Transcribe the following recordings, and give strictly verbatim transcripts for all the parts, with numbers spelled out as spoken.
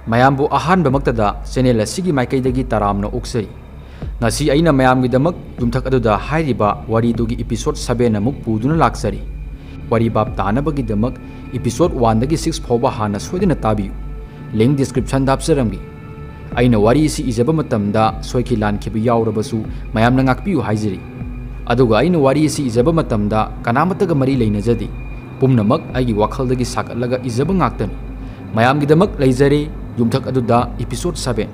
ꯃꯌꯥꯝꯕꯨ ꯑꯍꯥꯟꯕꯃꯛꯇꯗ channel ꯑꯁꯤꯒꯤ ꯃꯥꯏꯀꯩꯗꯒꯤ ꯇꯔꯥꯝꯅ ꯑꯣꯛꯆꯔꯤ꯫ ꯉꯁꯤ ꯑꯩꯅ ꯃꯌꯥꯝꯒꯤꯗꯃꯛ ꯌꯨꯝꯊꯛ ꯑꯗꯨꯗ ꯍꯥꯏꯔꯤꯕ ꯋꯥꯔꯤꯗꯨꯒꯤ episode seven ꯑꯃꯨꯛ ꯄꯨꯗꯨꯅ ꯂꯥꯛꯆꯔꯤ꯫ ꯋꯥꯔꯤ ꯚꯥꯞ ꯇꯥꯅꯕꯒꯤꯗꯃꯛ episode one ꯗꯒꯤ six ꯐꯥꯎꯕ ꯍꯥꯟꯅ ꯁꯣꯏꯗꯅ ꯇꯥꯕꯤꯌꯨ꯫ Link description ꯗ ꯍꯥꯞꯆꯔꯝꯒꯦ꯫ ꯑꯩꯅ ꯋꯥꯔꯤ ꯑꯁꯤ ꯏꯖꯕ ꯃꯇꯝꯗ ꯁꯣꯏꯈꯤ ꯂꯥꯟꯈꯤꯕ ꯌꯥꯎꯔꯕꯁꯨ ꯃꯌꯥꯝꯅ ꯉꯥꯛꯄꯤꯌꯨ ꯍꯥꯏꯖꯔꯤ꯫ ꯑꯗꯨꯒ ꯑꯩꯅ ꯋꯥꯔꯤ ꯑꯁꯤ ꯏꯖꯕ ꯃꯇꯝꯗ ꯀꯅꯥꯃꯠꯇꯒ ꯃꯔꯤ ꯂꯩꯅꯖꯗꯦ꯫ ꯄꯨꯝꯅꯃꯛ ꯑꯩꯒꯤ ꯋꯥꯈꯜꯗꯒꯤ ꯁꯥꯒꯠꯂꯒ ꯏꯖꯕ ꯉꯥꯛꯇꯅꯤ꯫ ꯃꯌꯥꯝꯒꯤꯗꯃꯛ ꯂꯩꯖꯔꯦ ꯌꯨꯝꯊꯛ ꯑꯗꯨꯗ episode seven꯫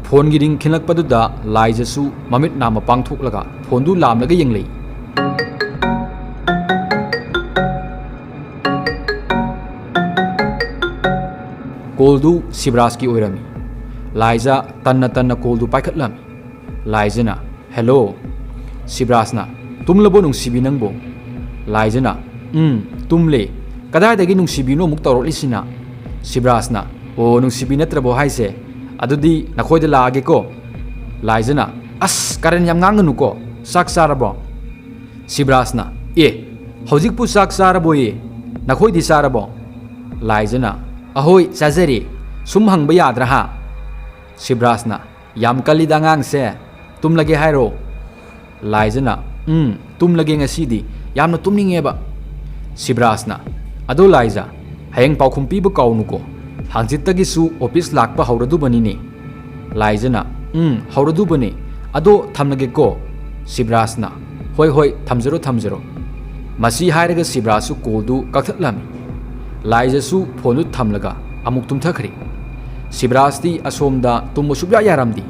Phone ꯒꯤ ring ꯈꯤꯡꯂꯛꯄꯗꯨꯗ ꯂꯥꯏꯖꯁꯨ ꯃꯃꯤꯠ ꯅꯥ ꯃꯄꯥꯡ ꯊꯣꯛꯂꯒ phone ꯗꯨ ꯂꯥꯝꯂꯒ ꯌꯦꯡꯂꯛꯏ꯫ Call ꯗꯨ ꯁꯤꯕꯔꯥꯖꯀꯤ ꯑꯣꯏꯔꯝꯃꯤ꯫ ꯂꯥꯏꯖ ꯇꯟꯅ ꯇꯟꯅ call ꯗꯨ ꯄꯥꯏꯈꯠꯂꯝꯃꯤ꯫ ꯂꯥꯏꯖꯅ, "Hello?" ꯁꯤꯕꯔꯥꯖꯅ, "ꯇꯨꯝꯂꯕꯣ ꯅꯨꯡꯁꯤꯕꯤ ꯅꯪꯕꯣ?" ꯂꯥꯏꯖꯅ, "ꯎꯝ, ꯇꯨꯝꯂꯦ꯫ ꯀꯗꯥꯏꯗꯒꯤ ꯅꯨꯡꯁꯤꯕꯤꯅꯣ ꯑꯃꯨꯛ ꯇꯧꯔꯛꯂꯤꯁꯤꯅ?" ꯁꯤꯕꯔꯥꯖꯅ, "ꯑꯣ, ꯅꯨꯡꯁꯤꯕꯤ ꯅꯠꯇ꯭ꯔꯕꯣ ꯍꯥꯏꯁꯦ? ꯑꯗꯨꯗꯤ ꯅꯈꯣꯏꯗ ꯂꯥꯛꯑꯒꯦꯀꯣ?" ꯂꯥꯏꯖꯅ, "ꯑꯁ, ꯀꯔꯟ ꯌꯥꯝ ꯉꯥꯡꯒꯅꯨꯀꯣ꯫ ꯆꯥꯛ ꯆꯥꯔꯕꯣ?" ꯁꯤꯕꯔꯥꯖꯅ, "ꯑꯦ, ꯍꯧꯖꯤꯛꯄꯨ ꯆꯥꯛ ꯆꯥꯔꯕꯣꯌꯦ? ꯅꯈꯣꯏꯗꯤ ꯆꯥꯔꯕꯣ?" ꯂꯥꯏꯖꯅ, "ꯑꯍꯣꯏ, ꯆꯥꯖꯔꯦ꯫ ꯁꯨꯝ ꯍꯪꯕ ꯌꯥꯗ꯭ꯔꯥ ꯍꯥ?" ꯁꯤꯕꯔꯥꯖꯅ, "ꯌꯥꯝ ꯀꯜꯂꯤꯗ ꯑꯉꯥꯡꯁꯦ꯫ ꯇꯨꯝꯂꯒꯦ ꯍꯥꯏꯔꯣ?" ꯂꯥꯏꯖꯅ, "ꯎꯝ, ꯇꯨꯝꯂꯒꯦ ꯉꯁꯤꯗꯤ꯫ ꯌꯥꯝꯅ ꯇꯨꯝꯅꯤꯡꯉꯦꯕ꯫" ꯁꯤꯕꯔꯥꯖꯅ, "ꯑꯗꯣ ꯂꯥꯏꯖ, ꯍꯌꯦꯡ ꯄꯥꯎꯈꯨꯝ ꯄꯤꯕ ꯀꯥꯎꯅꯨꯀꯣ꯫ ꯍꯥꯡꯆꯤꯠꯇꯒꯤꯁꯨ office ꯂꯥꯛꯄ ꯍꯧꯔꯗꯨꯕꯅꯤꯅꯦ꯫" ꯂꯥꯏꯖꯅ, "ꯎꯝ, ꯍꯧꯔꯗꯨꯕꯅꯦ꯫ ꯑꯗꯣ ꯊꯝꯂꯒꯦꯀꯣ꯫" ꯁꯤꯕꯔꯥꯖꯅ, "ꯍꯣꯏ, ꯍꯣꯏ, ꯊꯝꯖꯔꯣ, ꯊꯝꯖꯔꯣ꯫" ꯃꯁꯤ ꯍꯥꯏꯔꯒ ꯁꯤꯕꯔꯥꯖꯁꯨ call ꯗꯨ ꯀꯛꯊꯠꯂꯝꯃꯤ꯫ ꯂꯥꯏꯖꯁꯨ phone ꯗꯨ ꯊꯝꯂꯒ ꯑꯃꯨꯛ ꯇꯨꯝꯊꯈ꯭ꯔꯦ꯫ ꯁꯤꯕꯔꯥꯖꯇꯤ ꯑꯁꯣꯝꯗ ꯇꯨꯝꯕ ꯁꯨꯛꯌꯥ ꯌꯥꯔꯝꯗꯦ꯫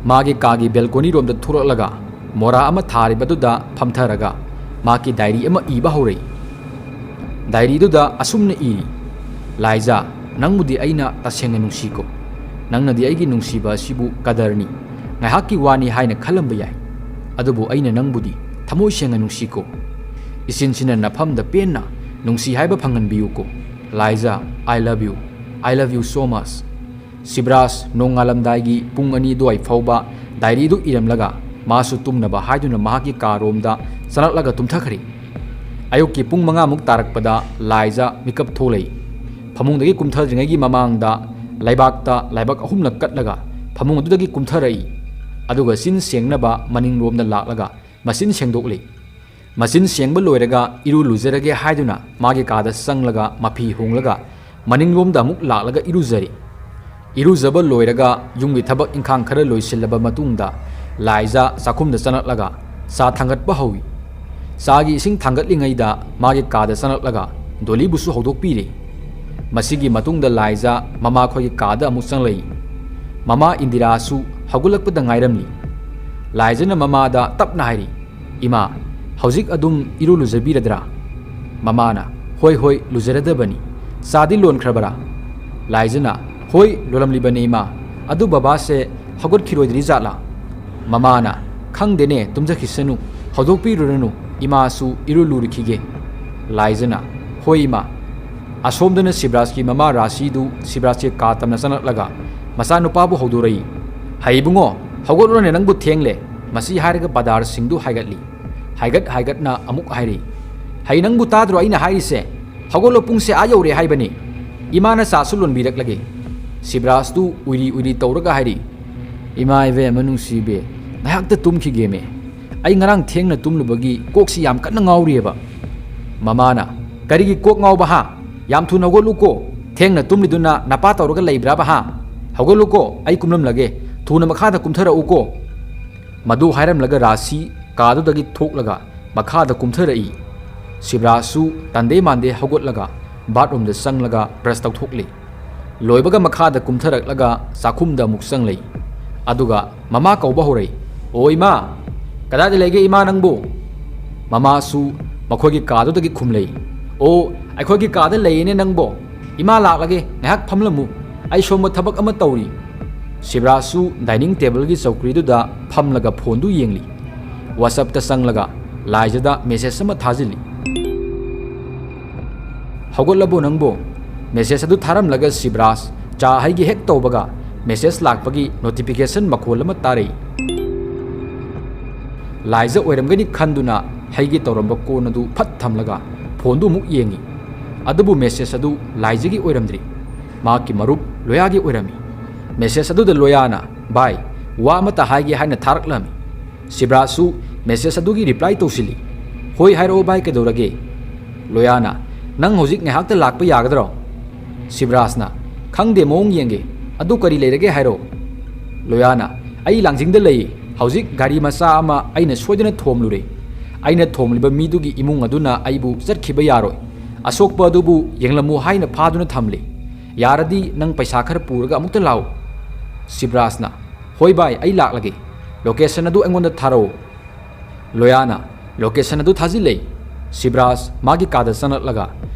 ꯃꯥꯒꯤ ꯀꯥꯒꯤ balcony ꯔꯣꯝꯗ ꯊꯣꯛꯂꯛꯂꯒ ꯃꯣꯔꯥ ꯑꯃ ꯊꯥꯔꯤꯕꯗꯨꯗ ꯐꯝꯊꯔꯒ ꯃꯥꯒꯤ diary ꯑꯃ ꯏꯕ ꯍꯧꯔꯛꯏ꯫ Diary ꯗꯨꯗ ꯑꯁꯨꯝꯅ ꯏꯔꯤ, "ꯂꯥꯏꯖ, ꯅꯪꯕꯨꯗꯤ ꯑꯩꯅ ꯇꯁꯦꯡꯅ ꯅꯨꯡꯁꯤꯀꯣ꯫ ꯅꯪꯅꯗꯤ ꯑꯩꯒꯤ ꯅꯨꯡꯁꯤꯕ ꯑꯁꯤꯕꯨ ꯀꯗꯔꯅꯤ, ꯉꯥꯏꯍꯥꯛꯀꯤ ꯋꯥꯅꯤ ꯍꯥꯏꯅ ꯈꯜꯂꯝꯕ ꯌꯥꯏ꯫ ꯑꯗꯨꯕꯨ ꯑꯩꯅ ꯅꯪꯕꯨꯗꯤ ꯊꯃꯣꯏ ꯁꯦꯡꯅ ꯅꯨꯡꯁꯤꯀꯣ꯫ ꯏꯆꯤꯟꯁꯤꯅ ꯅꯐꯝꯗ ꯄꯦꯟꯅ ꯅꯨꯡꯁꯤ ꯍꯥꯏꯕ ꯐꯪꯍꯟꯕꯤꯌꯨꯀꯣ꯫ Liza, I love you. I love you so much." Shivraj ꯅꯣꯡꯉꯥꯜꯂꯝꯗꯥꯏꯒꯤ ꯄꯨꯡ ꯑꯅꯤ ꯑꯗꯨꯋꯥꯏ ꯐꯥꯎꯕ diary ꯗꯨ ꯏꯔꯝꯂꯒ ꯃꯥꯁꯨ ꯇꯨꯝꯅꯕ ꯍꯥꯏꯗꯨꯅ ꯃꯍꯥꯛꯀꯤ ꯀꯥꯔꯣꯝꯗ ꯆꯪꯂꯛꯂꯒ ꯇꯨꯝꯊꯈ꯭ꯔꯦ꯫ ꯑꯌꯨꯛꯀꯤ ꯄꯨꯡ ꯃꯉꯥꯃꯨꯛ ꯇꯥꯔꯛꯄꯗ ꯂꯥꯏꯖ ꯃꯤꯀꯞ ꯊꯣꯛꯂꯛꯏ꯫ ꯐꯃꯨꯡꯗꯒꯤ ꯀꯨꯝꯊꯗ꯭ꯔꯤꯉꯩꯒꯤ ꯃꯃꯥꯡꯗ ꯂꯩꯕꯥꯛꯇ ꯂꯥꯏꯕꯛ ꯑꯍꯨꯝꯂꯛ ꯀꯠꯂꯒ ꯐꯃꯨꯡ ꯑꯗꯨꯗꯒꯤ ꯀꯨꯝꯊꯔꯛꯏ꯫ ꯑꯗꯨꯒ ꯆꯤꯟ ꯁꯦꯡꯅꯕ ꯃꯅꯤꯡꯂꯣꯝꯗ ꯂꯥꯛꯂꯒ ꯃꯆꯤꯟ ꯁꯦꯡꯗꯣꯛꯂꯤ꯫ ꯃꯆꯤꯟ ꯁꯦꯡꯕ ꯂꯣꯏꯔꯒ ꯏꯔꯨ ꯂꯨꯖꯔꯒꯦ ꯍꯥꯏꯗꯨꯅ ꯃꯥꯒꯤ ꯀꯥꯗ ꯆꯪꯂꯒ ꯃꯐꯤ ꯍꯣꯡꯂꯒ ꯃꯅꯤꯡꯂꯣꯝꯗ ꯑꯃꯨꯛ ꯂꯥꯛꯂꯒ ꯏꯔꯨꯖꯔꯤ꯫ ꯏꯔꯨꯖꯕ ꯂꯣꯏꯔꯒ ꯌꯨꯝꯒꯤ ꯊꯕꯛ ꯏꯪꯈꯥꯡ ꯈꯔ ꯂꯣꯏꯁꯤꯜꯂꯕ ꯃꯇꯨꯡꯗ ꯂꯥꯏꯖꯥ ꯆꯥꯛꯈꯨꯝꯗ ꯆꯪꯂꯛꯂꯒ ꯆꯥ ꯊꯥꯡꯒꯠꯄ ꯍꯧꯏ꯫ ꯆꯥꯒꯤ ꯏꯁꯤꯡ ꯊꯥꯡꯒꯠꯂꯤꯉꯩꯗ ꯃꯥꯒꯤ ꯀꯥꯗ ꯆꯪꯂꯛꯂꯒ ꯗꯣꯂꯤꯕꯨꯁꯨ ꯍꯧꯗꯣꯛꯄꯤꯔꯦ꯫ ꯃꯁꯤꯒꯤ ꯃꯇꯨꯡꯗ ꯂꯥꯏꯖꯥ ꯃꯃꯥꯈꯣꯏꯒꯤ ꯀꯥꯗ ꯑꯃꯨꯛ ꯆꯪꯂꯛꯏ꯫ ꯃꯃꯥ ꯏꯟꯗꯤꯔꯥꯁꯨ ꯍꯧꯒꯠꯂꯛꯄꯗ ꯉꯥꯏꯔꯝꯂꯤ꯫ ꯂꯥꯏꯖꯥꯅ ꯃꯃꯥꯗ ꯇꯞꯅ ꯍꯥꯏꯔꯤ, "ꯏꯃꯥ, ꯍꯧꯖꯤꯛ ꯑꯗꯨꯝ ꯏꯔꯨ ꯂꯨꯖꯕꯤꯔꯗ꯭ꯔꯥ?" ꯃꯃꯥꯅ, "ꯍꯣꯏ, ꯍꯣꯏ, ꯂꯨꯖꯔꯗꯕꯅꯤ꯫ ꯆꯥꯗꯤ ꯂꯣꯟꯈ꯭ꯔꯕꯔꯥ?" ꯂꯥꯏꯖꯥꯅ, "ꯍꯣꯏ, ꯂꯣꯜꯂꯝꯂꯤꯕꯅꯤ ꯏꯃꯥ꯫ ꯑꯗꯨ ꯕꯕꯥꯁꯦ ꯍꯧꯒꯠꯈꯤꯔꯣꯏꯗ꯭ꯔꯤ ꯖꯥꯠꯂꯥ?" ꯃꯃꯥꯅ, "ꯈꯪꯗꯦꯅꯦ, ꯇꯨꯝꯖꯈꯤꯁꯅꯨ, ꯍꯧꯗꯣꯛꯄꯤꯔꯨꯔꯅꯨ, ꯏꯃꯥꯁꯨ ꯏꯔꯨ ꯂꯨꯔꯨꯈꯤꯒꯦ꯫" ꯂꯥꯏꯖꯥꯅ, "ꯍꯣꯏ ꯏꯃꯥ꯫" ꯑꯁꯣꯝꯗꯅ ꯁꯤꯕꯔꯥꯖꯀꯤ ꯃꯃꯥ ꯔꯥꯁꯤꯗꯨ ꯁꯤꯕꯔꯥꯖꯀꯤ ꯀꯥ ꯇꯝꯅ ꯆꯪꯂꯛꯂꯒ ꯃꯆꯥꯅꯨꯄꯥꯕꯨ ꯍꯧꯗꯣꯔꯛꯏ꯫ "ꯍꯩ ꯏꯕꯨꯡꯉꯣ, ꯍꯧꯒꯠꯂꯣꯅꯦ, ꯅꯪꯕꯨ ꯊꯦꯡꯂꯦ꯫" ꯃꯁꯤ ꯍꯥꯏꯔꯒ ꯄꯥꯗꯥꯔꯁꯤꯡꯗꯨ ꯍꯥꯏꯒꯠꯂꯤ꯫ ꯍꯥꯏꯒꯠ ꯍꯥꯏꯒꯠꯅ ꯑꯃꯨꯛ ꯍꯥꯏꯔꯤ, "ꯍꯩ ꯅꯪꯕꯨ ꯇꯥꯗ꯭ꯔꯣ ꯑꯩꯅ ꯍꯥꯏꯔꯤꯁꯦ? ꯍꯧꯒꯠꯂꯣ, ꯄꯨꯡꯁꯦ ꯑꯥ ꯌꯧꯔꯦ ꯍꯥꯏꯕꯅꯤ꯫ ꯏꯃꯥꯅ ꯆꯥꯁꯨ ꯂꯣꯟꯕꯤꯔꯛꯂꯒꯦ꯫" ꯁꯤꯕꯔꯥꯖꯇꯨ ꯎꯏꯔꯤ ꯎꯏꯔꯤ ꯇꯧꯔꯒ ꯍꯥꯏꯔꯤ, "ꯏꯃꯥ ꯏꯕꯦꯝꯃ ꯅꯨꯡꯁꯤꯕꯤ, ꯉꯥꯏꯍꯥꯛꯇ ꯇꯨꯝꯈꯤꯒꯦꯃꯦ꯫ ꯑꯩ ꯉꯔꯥꯡ ꯊꯦꯡꯅ ꯇꯨꯝꯂꯨꯕꯒꯤ ꯀꯣꯛꯁꯤ ꯌꯥꯝ ꯀꯟꯅ ꯉꯥꯎꯔꯤꯑꯕ꯫" ꯃꯃꯥꯅ, "ꯀꯔꯤꯒꯤ ꯀꯣꯛ ꯉꯥꯎꯕ ꯍꯥ? ꯌꯥꯝ ꯊꯨꯅ ꯍꯧꯒꯠꯂꯨꯀꯣ꯫ ꯊꯦꯡꯅ ꯇꯨꯝꯂꯤꯗꯨꯅ ꯅꯄꯥ ꯇꯧꯔꯒ ꯂꯩꯕ꯭ꯔꯥꯕ ꯍꯥ? ꯍꯧꯒꯠꯂꯨꯀꯣ, ꯑꯩ ꯀꯨꯝꯂꯝꯂꯒꯦ꯫ ꯊꯨꯅ ꯃꯈꯥꯗ ꯀꯨꯝꯊꯔꯛꯎꯀꯣ꯫" ꯃꯗꯨ ꯍꯥꯏꯔꯝꯂꯒ ꯔꯥꯁꯤ ꯀꯥꯗꯨꯗꯒꯤ ꯊꯣꯛꯂꯒ ꯃꯈꯥꯗ ꯀꯨꯝꯊꯔꯛꯏ꯫ ꯁꯤꯕꯔꯥꯖꯁꯨ ꯇꯟꯗꯦ ꯃꯥꯟꯗꯦ ꯍꯧꯒꯠꯂꯒ ꯕꯥꯠꯔꯨꯝꯗ ꯆꯪꯂꯒ ꯕ꯭ꯔꯁ ꯇꯧꯊꯣꯛꯂꯤ꯫ ꯂꯣꯏꯕꯒ ꯃꯈꯥꯗ ꯀꯨꯝꯊꯔꯛꯂꯒ ꯆꯥꯛꯈꯨꯝꯗ ꯑꯃꯨꯛ ꯆꯪꯂꯛꯏ꯫ ꯑꯗꯨꯒ ꯃꯃꯥ ꯀꯧꯕ ꯍꯧꯔꯛꯏ, "ꯑꯣ ꯏꯃꯥ, ꯀꯗꯥꯏꯗ ꯂꯩꯒꯦ ꯏꯃꯥ ꯅꯪꯕꯨ?" ꯃꯃꯥꯁꯨ ꯃꯈꯣꯏꯒꯤ ꯀꯥꯗꯨꯗꯒꯤ ꯈꯨꯝꯂꯛꯏ, "ꯑꯣ, ꯑꯩꯈꯣꯏꯒꯤ ꯀꯥꯗ ꯂꯩꯌꯦꯅꯦ ꯅꯪꯕꯣ꯫ ꯏꯃꯥ ꯂꯥꯛꯂꯒꯦ, ꯉꯥꯏꯍꯥꯛ ꯐꯝꯂꯝꯃꯨ꯫ ꯑꯩ ꯁꯣꯝꯕ ꯊꯕꯛ ꯑꯃ ꯇꯧꯔꯤ꯫" ꯁꯤꯕꯔꯥꯖꯁꯨ ꯗꯥꯏꯅꯤꯡ ꯇꯦꯕꯜꯒꯤ ꯆꯧꯀ꯭ꯔꯤꯗꯨꯗ ꯐꯝꯂꯒ ꯐꯣꯟꯗꯨ ꯌꯦꯡꯂꯤ꯫ WhatsAppꯇ ꯆꯪꯂꯒ ꯂꯥꯏꯖꯗ ꯃꯦꯁꯦꯖ ꯑꯃ ꯊꯥꯖꯤꯜꯂꯤ꯫ "ꯍꯧꯒꯠꯂꯕꯣ ꯅꯪꯕꯣ?" ꯃꯦꯁꯦꯖ ꯑꯗꯨ ꯊꯥꯔꯝꯂꯒ ꯁꯤꯕꯔꯥꯖ ꯆꯥ ꯍꯩꯒꯦ ꯍꯦꯛ ꯇꯧꯕꯒ ꯃꯦꯁꯦꯖ ꯂꯥꯛꯄꯒꯤ ꯅꯣꯇꯤꯐꯤꯀꯦꯁꯟ ꯃꯈꯣꯜ ꯑꯃ ꯇꯥꯔꯛꯏ꯫ ꯂꯥꯏꯖ ꯑꯣꯏꯔꯝꯒꯅꯤ ꯈꯟꯗꯨꯅ ꯍꯩꯒꯦ ꯇꯧꯔꯝꯕ ꯀꯣꯟ ꯑꯗꯨ ꯐꯠ ꯊꯝꯂꯒ ꯐꯣꯟꯗꯨ ꯑꯃꯨꯛ ꯌꯦꯡꯉꯤ꯫ ꯑꯗꯨꯕꯨ ꯃꯦꯁꯦꯖ ꯑꯗꯨ ꯂꯥꯏꯖꯒꯤ ꯑꯣꯏꯔꯝꯗ꯭ꯔꯤ꯫ ꯃꯍꯥꯛꯀꯤ ꯃꯔꯨꯞ ꯂꯣꯌꯥꯒꯤ ꯑꯣꯏꯔꯝꯃꯤ꯫ ꯃꯦꯁꯦꯖ ꯑꯗꯨꯗ ꯂꯣꯌꯥꯅ, "ꯚꯥꯏ, ꯋꯥ ꯑꯃꯇ ꯍꯥꯏꯒꯦ" ꯍꯥꯏꯅ ꯊꯥꯔꯛꯂꯝꯃꯤ꯫ ꯁꯤꯕ꯭ꯔꯥꯖꯁꯨ ꯃꯦꯁꯦꯖ ꯑꯗꯨꯒꯤ ꯔꯤꯄ꯭ꯂꯥꯏ ꯇꯧꯁꯤꯜꯂꯤ, "ꯍꯣꯏ, ꯍꯥꯏꯔꯛꯑꯣ ꯚꯥꯏ, ꯀꯩꯗꯧꯔꯒꯦ?" ꯂꯣꯌꯥꯅ, "ꯅꯪ ꯍꯧꯖꯤꯛ ꯉꯥꯏꯍꯥꯛꯇ ꯂꯥꯛꯄ ꯌꯥꯒꯗ꯭ꯔꯣ?" ꯁꯤꯕ꯭ꯔꯥꯖꯅ, "ꯈꯪꯗꯦ, ꯃꯑꯣꯡ ꯌꯦꯡꯒꯦ꯫ ꯑꯗꯨ ꯀꯔꯤ ꯂꯩꯔꯒꯦ ꯍꯥꯏꯔꯣ?" ꯂꯣꯌꯥꯅ, "ꯑꯩ ꯂꯥꯡꯖꯤꯡꯗ ꯂꯩ꯫ ꯍꯧꯖꯤꯛ ꯒꯥꯔꯤ ꯃꯆꯥ ꯑꯃ ꯑꯩꯅ ꯁꯣꯏꯗꯅ ꯊꯣꯝꯂꯨꯔꯦ꯫ ꯑꯩꯅ ꯊꯣꯝꯂꯤꯕ ꯃꯤꯗꯨꯒꯤ ꯏꯃꯨꯡ ꯑꯗꯨꯅ ꯑꯩꯕꯨ ꯆꯠꯈꯤꯕ ꯌꯥꯔꯣꯏ꯫ ꯑꯁꯣꯛꯄ ꯑꯗꯨꯕꯨ ꯌꯦꯡꯂꯝꯃꯨ ꯍꯥꯏꯅ ꯐꯥꯗꯨꯅ ꯊꯝꯂꯤ꯫ ꯌꯥꯔꯗꯤ ꯅꯪ ꯄꯩꯁꯥ ꯈꯔ ꯄꯨꯔꯒ ꯑꯃꯨꯛꯇ ꯂꯥꯛꯎ꯫" ꯁꯤꯕ꯭ꯔꯥꯖꯅ, "ꯍꯣꯏ ꯚꯥꯏ, ꯑꯩ ꯂꯥꯛꯂꯒꯦ꯫ ꯂꯣꯀꯦꯁꯟ ꯑꯗꯨ ꯑꯩꯉꯣꯟꯗ ꯊꯥꯔꯛꯎ꯫" ꯂꯣꯌꯥꯅ ꯂꯣꯀꯦꯁꯟ ꯑꯗꯨ ꯊꯥꯖꯤꯜꯂꯦ꯫ ꯁꯤꯕ꯭ꯔꯥꯖ ꯃꯥꯒꯤ ꯀꯥꯗ ꯆꯪꯂꯛꯂꯒ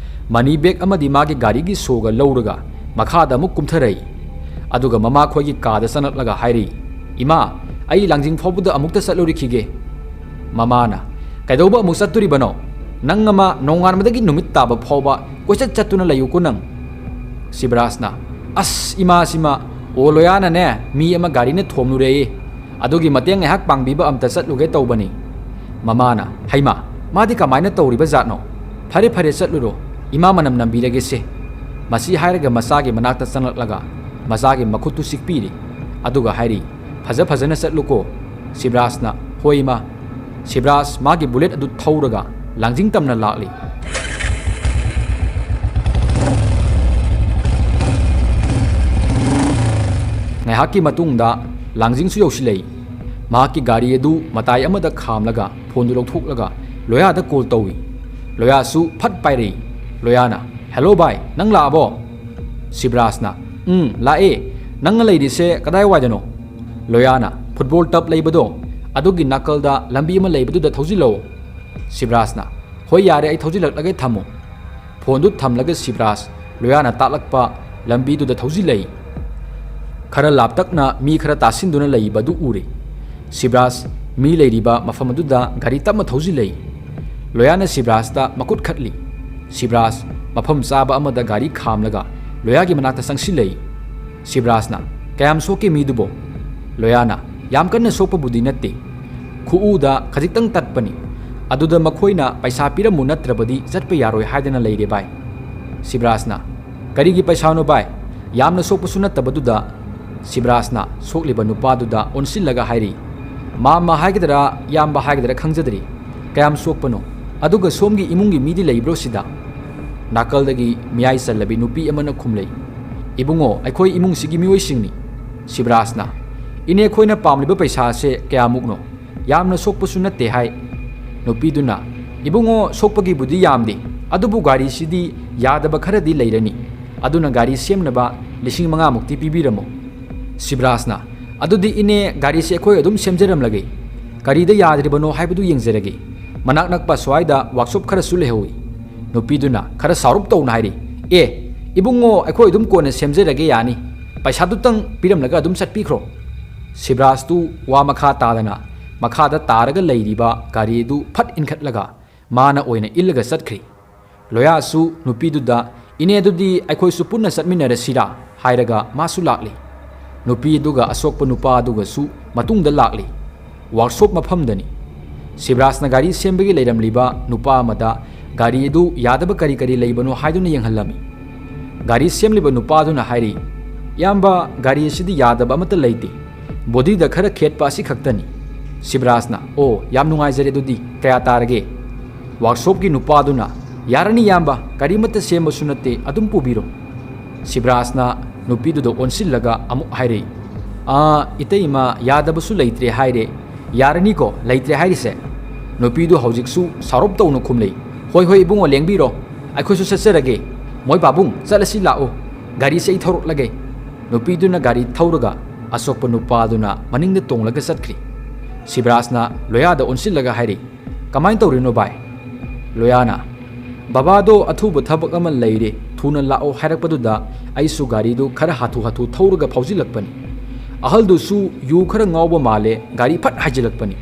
ꯃꯅꯤ ꯕꯦꯒ ꯑꯃꯗꯤ ꯃꯥꯒꯤ ꯒꯥꯔꯤꯒꯤ ꯁꯣꯒ ꯂꯧꯔꯒ ꯃꯈꯥꯗ ꯑꯃꯨꯛ ꯀꯨꯝꯊꯔꯛꯏ꯫ ꯑꯗꯨꯒ ꯃꯃꯥꯈꯣꯏꯒꯤ ꯀꯥꯗ ꯆꯪꯂꯛꯂꯒ ꯍꯥꯏꯔꯤ, "ꯏꯃꯥ, ꯑꯩ ꯂꯥꯡꯖꯤꯡ ꯐꯥꯎꯕꯗ ꯑꯃꯨꯛꯇ ꯆꯠꯂꯨꯔꯤꯈꯤꯒꯦ꯫" ꯃꯃꯥꯅ, "ꯀꯩꯗꯧꯕ ꯑꯃꯨꯛ ꯆꯠꯇꯣꯔꯤꯕꯅꯣ? ꯅꯪ ꯑꯃ ꯅꯣꯡꯉꯥꯟꯕꯗꯒꯤ ꯅꯨꯃꯤꯠ ꯇꯥꯕ ꯐꯥꯎꯕ ꯀꯣꯏꯆꯠ ꯆꯠꯇꯨꯅ ꯂꯩꯌꯨꯀꯣ ꯅꯪ꯫" ꯁꯤꯕ꯭ꯔꯥꯖꯅ, "ꯑꯁ, ꯏꯃꯥꯁꯤꯃ, ꯑꯣ ꯂꯣꯌꯥꯅꯅꯦ, ꯃꯤ ꯑꯃ ꯒꯥꯔꯤꯅ ꯊꯣꯝꯂꯨꯔꯦꯌꯦ꯫ ꯑꯗꯨꯒꯤ ꯃꯇꯦꯡ ꯉꯥꯏꯍꯥꯛ ꯄꯥꯡꯕꯤꯕ ꯑꯝꯇ ꯆꯠꯂꯨꯒꯦ ꯇꯧꯕꯅꯤ꯫" ꯃꯃꯥꯅ, "ꯍꯩꯃꯥ, ꯃꯥꯗꯤ ꯀꯃꯥꯏꯅ ꯇꯧꯔꯤꯕ ꯖꯥꯠꯅꯣ? ꯐꯔꯦ, ꯐꯔꯦ, ꯆꯠꯂꯨꯔꯣ꯫ ꯏꯃꯥ ꯃꯅꯝ ꯅꯝꯕꯤꯔꯒꯦꯁꯦ꯫" ꯃꯁꯤ ꯍꯥꯏꯔꯒ ꯃꯆꯥꯒꯤ ꯃꯅꯥꯛꯇ ꯆꯪꯂꯛꯂꯒ ꯃꯆꯥꯒꯤ ꯃꯈꯨꯠꯇꯨ ꯆꯤꯛꯄꯤꯔꯤ꯫ ꯑꯗꯨꯒ ꯍꯥꯏꯔꯤ, "ꯐꯖ ꯐꯖꯅ ꯆꯠꯂꯨꯀꯣ꯫" ꯁꯤꯕ꯭ꯔꯥꯖꯅ, "ꯍꯣꯏ ꯏꯃꯥ꯫" ꯁꯤꯕ꯭ꯔꯥꯖ ꯃꯥꯒꯤ ꯕꯨꯂꯦꯠ ꯑꯗꯨ ꯊꯧꯔꯒ ꯂꯥꯡꯖꯤꯡ ꯇꯝꯅ ꯂꯥꯛꯂꯤ꯫ ꯉꯥꯏꯍꯥꯛꯀꯤ ꯃꯇꯨꯡꯗ ꯂꯥꯡꯖꯤꯡꯁꯨ ꯌꯧꯁꯤꯜꯂꯛꯏ꯫ ꯃꯍꯥꯛꯀꯤ ꯒꯥꯔꯤ ꯑꯗꯨ ꯃꯇꯥꯏ ꯑꯃꯗ ꯈꯥꯝꯂꯒ ꯐꯣꯟꯗꯨ ꯂꯧꯊꯣꯛꯂꯒ ꯂꯣꯌꯥꯗ ꯀꯣꯜ ꯇꯧꯏ꯫ ꯂꯣꯌꯥꯁꯨ ꯐꯠ ꯄꯥꯏꯔꯛꯏ꯫ ꯂꯣꯌꯥꯅ, "ꯍꯦꯜꯂꯣ ꯚꯥꯏ, ꯅꯪ ꯂꯥꯛꯑꯕꯣ?" ꯁꯤꯕ꯭ꯔꯥꯖꯅ, "ꯎꯝ, ꯂꯥꯛꯑꯦ꯫ ꯅꯪꯅ ꯂꯩꯔꯤꯁꯦ ꯀꯗꯥꯏꯋꯥꯏꯗꯅꯣ?" ꯂꯣꯌꯥꯅ, "ꯐꯨꯠꯕꯣꯜ ꯇꯞ ꯂꯩꯕꯗꯣ, ꯑꯗꯨꯒꯤ ꯅꯥꯀꯜꯗ ꯂꯝꯕꯤ ꯑꯃ ꯂꯩꯕꯗꯨꯗ ꯊꯧꯖꯤꯜꯂꯛꯑꯣ꯫" ꯁꯤꯕ꯭ꯔꯥꯖꯅ, "ꯍꯣꯏ, ꯌꯥꯔꯦ, ꯑꯩ ꯊꯧꯖꯤꯜꯂꯛꯂꯒꯦ, ꯊꯝꯃꯣ꯫" ꯐꯣꯟꯗꯨ ꯊꯝꯂꯒ ꯁꯤꯕ꯭ꯔꯥꯖ ꯂꯣꯌꯥꯅ ꯇꯥꯛꯂꯛꯄ ꯂꯝꯕꯤꯗꯨꯗ ꯊꯧꯖꯤꯜꯂꯛꯏ꯫ ꯈꯔ ꯂꯥꯞꯇꯛꯅ ꯃꯤ ꯈꯔ ꯇꯥꯁꯤꯟꯗꯨꯅ ꯂꯩꯕꯗꯨ ꯎꯔꯦ꯫ ꯁꯤꯕ꯭ꯔꯥꯖ ꯃꯤ ꯂꯩꯔꯤꯕ ꯃꯐꯝ ꯑꯗꯨꯗ ꯒꯥꯔꯤ ꯇꯞꯅ ꯊꯧꯖꯤꯜꯂꯛꯏ꯫ ꯂꯣꯌꯥꯅ ꯁꯤꯕ꯭ꯔꯥꯖꯇ ꯃꯈꯨꯠ ꯈꯠꯂꯤ꯫ ꯁꯤꯕ꯭ꯔꯥꯖ ꯃꯐꯝ ꯆꯥꯕ ꯑꯃꯗ ꯒꯥꯔꯤ ꯈꯥꯝꯂꯒ ꯂꯣꯌꯥꯒꯤ ꯃꯅꯥꯛꯇ ꯆꯪꯁꯤꯜꯂꯛꯏ꯫ ꯁꯤꯕ꯭ꯔꯥꯖꯅ, "ꯀꯌꯥꯝ ꯁꯣꯛꯀꯦ ꯃꯤꯗꯨꯕꯣ?" ꯂꯣꯌꯥꯅ, "ꯌꯥꯝ ꯀꯟꯅ ꯁꯣꯛꯄꯕꯨꯗꯤ ꯅꯠꯇꯦ꯫ ꯈꯨꯎꯗ ꯈꯖꯤꯛꯇꯪ ꯇꯠꯄꯅꯤ꯫ ꯑꯗꯨꯗ ꯃꯈꯣꯏꯅ ꯄꯩꯁꯥ ꯄꯤꯔꯝꯃꯨ ꯅꯠꯇ꯭ꯔꯕꯗꯤ ꯆꯠꯄ ꯌꯥꯔꯣꯏ ꯍꯥꯏꯗꯅ ꯂꯩꯔꯦ ꯚꯥꯏ꯫" ꯁꯤꯕ꯭ꯔꯥꯖꯅ, "ꯀꯔꯤꯒꯤ ꯄꯩꯁꯥꯅꯣ ꯚꯥꯏ? ꯌꯥꯝꯅ ꯁꯣꯛꯄꯁꯨ ꯅꯠꯇꯕꯗꯨꯗ ꯁꯤꯕꯔꯥꯖꯅ ꯁꯣꯛꯂꯤꯕ ꯅꯨꯄꯥꯗꯨꯗ ꯑꯣꯟꯁꯤꯜꯂꯒ ꯍꯥꯏꯔꯤ, "ꯃꯥꯝꯃ ꯍꯥꯏꯒꯗ꯭ꯔꯥ, ꯏꯌꯥꯝꯕ ꯍꯥꯏꯒꯗ꯭ꯔꯥ ꯈꯪꯖꯗ꯭ꯔꯤ, ꯀꯌꯥꯝ ꯁꯣꯛꯄꯅꯣ? ꯑꯗꯨꯒ ꯁꯣꯝꯒꯤ ꯏꯃꯨꯡꯒꯤ ꯃꯤꯗꯤ ꯂꯩꯕ꯭ꯔꯣ ꯁꯤꯗ?" ꯅꯥꯀꯜꯗꯒꯤ ꯃꯤꯌꯥꯏ ꯆꯜꯂꯕꯤ ꯅꯨꯄꯤ ꯑꯃꯅ ꯈꯨꯝꯂꯩ, "ꯏꯕꯨꯡꯉꯣ, ꯑꯩꯈꯣꯏ ꯏꯃꯨꯡꯁꯤꯒꯤ ꯃꯤꯑꯣꯏꯁꯤꯡꯅꯤ꯫" ꯁꯤꯕꯔꯥꯖꯅ, "ꯏꯅꯦ, ꯑꯩꯈꯣꯏꯅ ꯄꯥꯝꯂꯤꯕ ꯄꯩꯁꯥꯁꯦ ꯀꯌꯥꯃꯨꯛꯅꯣ? ꯌꯥꯝꯅ ꯁꯣꯛꯄꯁꯨ ꯅꯠꯇꯦ ꯍꯥꯏ꯫" ꯅꯨꯄꯤꯗꯨꯅ, "ꯏꯕꯨꯡꯉꯣ, ꯁꯣꯛꯄꯒꯤꯕꯨꯗꯤ ꯌꯥꯝꯗꯦ, ꯑꯗꯨꯕꯨ ꯒꯥꯔꯤꯁꯤꯗꯤ ꯌꯥꯗꯕ ꯈꯔꯗꯤ ꯂꯩꯔꯅꯤ, ꯑꯗꯨꯅ ꯒꯥꯔꯤ ꯁꯦꯝꯅꯕ ꯂꯤꯁꯤꯡ ꯃꯉꯥꯃꯨꯛꯇꯤ ꯄꯤꯕꯤꯔꯝꯃꯣ꯫" ꯁꯤꯕꯔꯥꯖꯅ, "ꯑꯗꯨꯗꯤ ꯏꯅꯦ, ꯒꯥꯔꯤꯁꯦ ꯑꯩꯈꯣꯏ ꯑꯗꯨꯝ ꯁꯦꯝꯖꯔꯝꯂꯒꯦ꯫ ꯀꯔꯤꯗ ꯌꯥꯗ꯭ꯔꯤꯕꯅꯣ ꯍꯥꯏꯕꯗꯨ ꯌꯦꯡꯖꯔꯒꯦ꯫ ꯃꯅꯥꯛ ꯅꯛꯄ ꯁ꯭ꯋꯥꯏꯗ ꯋꯥꯛꯁꯣꯞ ꯈꯔꯁꯨ ꯂꯩꯍꯧꯏ꯫" ꯅꯨꯄꯤꯗꯨꯅ ꯈꯔ ꯁꯥꯎꯔꯞ ꯇꯧꯅ ꯍꯥꯏꯔꯤ, "ꯑꯦ, ꯏꯕꯨꯡꯉꯣ, ꯑꯩꯈꯣꯏ ꯑꯗꯨꯝ ꯀꯣꯟꯅ ꯁꯦꯝꯖꯔꯒꯦ ꯌꯥꯅꯤ꯫ ꯄꯩꯁꯥꯗꯨꯇꯪ ꯄꯤꯔꯝꯂꯒ ꯑꯗꯨꯝ ꯆꯠꯄꯤꯈ꯭ꯔꯣ꯫" ꯁꯤꯕꯔꯥꯖꯇꯨ ꯋꯥ ꯃꯈꯥ ꯇꯥꯗꯅ ꯃꯈꯥꯗ ꯇꯥꯔꯒ ꯂꯩꯔꯤꯕ ꯒꯥꯔꯤꯗꯨ ꯐꯠ ꯏꯟꯈꯠꯂꯒ ꯃꯥꯅ ꯑꯣꯏꯅ ꯏꯜꯂꯒ ꯆꯠꯈ꯭ꯔꯤ꯫ ꯂꯣꯌꯥꯁꯨ ꯅꯨꯄꯤꯗꯨꯗ, "ꯏꯅꯦ, ꯑꯗꯨꯗꯤ ꯑꯩꯈꯣꯏꯁꯨ ꯄꯨꯟꯅ ꯆꯠꯃꯤꯟꯅꯔꯁꯤꯔꯥ?" ꯍꯥꯏꯔꯒ ꯃꯥꯁꯨ ꯂꯥꯛꯂꯤ꯫ ꯅꯨꯄꯤ ꯑꯗꯨꯒ ꯑꯁꯣꯛꯄ ꯅꯨꯄꯥ ꯑꯗꯨꯒꯁꯨ ꯃꯇꯨꯡꯗ ꯂꯥꯛꯂꯤ꯫ ꯋꯥꯔꯛꯁꯣꯞ ꯃꯐꯝꯗꯅꯤ꯫ ꯁꯤꯕꯔꯥꯖꯅ ꯒꯥꯔꯤ ꯁꯦꯝꯕꯒꯤ ꯂꯩꯔꯝꯂꯤꯕ ꯅꯨꯄꯥ ꯑꯃꯗ ꯒꯥꯔꯤ ꯑꯗꯨ ꯌꯥꯗꯕ ꯀꯔꯤ ꯀꯔꯤ ꯂꯩꯕꯅꯣ ꯍꯥꯏꯗꯨꯅ ꯌꯦꯡꯍꯜꯂꯝꯃꯤ꯫ ꯒꯥꯔꯤ ꯁꯦꯝꯂꯤꯕ ꯅꯨꯄꯥꯗꯨꯅ ꯍꯥꯏꯔꯤ, "ꯏꯌꯥꯝꯕ, ꯒꯥꯔꯤ ꯑꯁꯤꯗꯤ ꯌꯥꯗꯕ ꯑꯃꯠꯇ ꯂꯩꯇꯦ꯫ ꯕꯣꯗꯤꯗ ꯈꯔ ꯈꯦꯠꯄ ꯑꯁꯤ ꯈꯛꯇꯅꯤ꯫" ꯁꯤꯕꯔꯥꯖꯅ, "ꯑꯣ, ꯌꯥꯝ ꯅꯨꯡꯉꯥꯏꯖꯔꯦ, ꯑꯗꯨꯗꯤ ꯀꯌꯥ ꯇꯥꯔꯒꯦ?" ꯋꯥꯔꯛꯁꯣꯞꯀꯤ ꯅꯨꯄꯥꯗꯨꯅ, "ꯌꯥꯔꯅꯤ ꯏꯌꯥꯝꯕ, ꯀꯔꯤꯃꯠꯇ ꯁꯦꯝꯕꯁꯨ ꯅꯠꯇꯦ, ꯑꯗꯨꯝ ꯄꯨꯕꯤꯔꯣ꯫" ꯁꯤꯕꯔꯥꯖꯅ ꯅꯨꯄꯤꯗꯨꯗ ꯑꯣꯟꯁꯤꯜꯂꯒ ꯑꯃꯨꯛ ꯍꯥꯏꯔꯛꯏ, "ꯑꯥ, ꯏꯇꯩꯃ, ꯌꯥꯗꯕꯁꯨ ꯂꯩꯇ꯭ꯔꯦ ꯍꯥꯏꯔꯦ, ꯌꯥꯔꯅꯤꯀꯣ ꯂꯩꯇ꯭ꯔꯦ ꯍꯥꯏꯔꯤꯁꯦ?" ꯅꯨꯄꯤꯗꯨ ꯍꯧꯖꯤꯛꯁꯨ ꯁꯥꯎꯔꯞ ꯇꯧꯅ ꯈꯨꯝꯂꯩ, "ꯍꯣꯏ, ꯍꯣꯏ, ꯏꯕꯨꯡꯉꯣ, ꯂꯦꯡꯕꯤꯔꯣ, ꯑꯩꯈꯣꯏꯁꯨ ꯆꯠꯆꯔꯒꯦ꯫ ꯃꯣꯏ ꯄꯥꯕꯨꯡ, ꯆꯠꯂꯁꯤ ꯂꯥꯛꯑꯣ, ꯒꯥꯔꯤꯁꯦ ꯑꯩ ꯊꯧꯔꯛꯂꯒꯦ꯫" ꯅꯨꯄꯤꯗꯨꯅ ꯒꯥꯔꯤ ꯊꯧꯔꯒ ꯑꯁꯣꯛꯄ ꯅꯨꯄꯥꯗꯨꯅ ꯃꯅꯤꯡꯗ ꯇꯣꯡꯂꯒ ꯆꯠꯈ꯭ꯔꯤ꯫ ꯁꯤꯕꯔꯥꯖꯅ ꯂꯣꯌꯥꯗ ꯑꯣꯟꯁꯤꯜꯂꯒ ꯍꯥꯏꯔꯤ, "ꯀꯃꯥꯏꯅ ꯇꯧꯔꯤꯅꯣ ꯚꯥꯏ?" ꯂꯣꯌꯥꯅ, "ꯕꯕꯥꯗꯣ ꯑꯊꯨꯕ ꯊꯕꯛ ꯑꯃ ꯂꯩꯔꯦ, ꯊꯨꯅ ꯂꯥꯛꯑꯣ ꯍꯥꯏꯔꯛꯄꯗꯨꯗ ꯑꯩꯁꯨ ꯒꯥꯔꯤꯗꯨ ꯈꯔ ꯍꯥꯊꯨ ꯍꯥꯊꯨ ꯊꯧꯔꯒ ꯐꯥꯎꯖꯤꯜꯂꯛꯄꯅꯤ꯫ ꯑꯍꯜꯗꯨꯁꯨ ꯌꯨ ꯈꯔ ꯉꯥꯎꯕ ꯃꯥꯜꯂꯦ, ꯒꯥꯔꯤ ꯐꯠ ꯍꯥꯏꯖꯤꯜꯂꯛꯄꯅꯤ꯫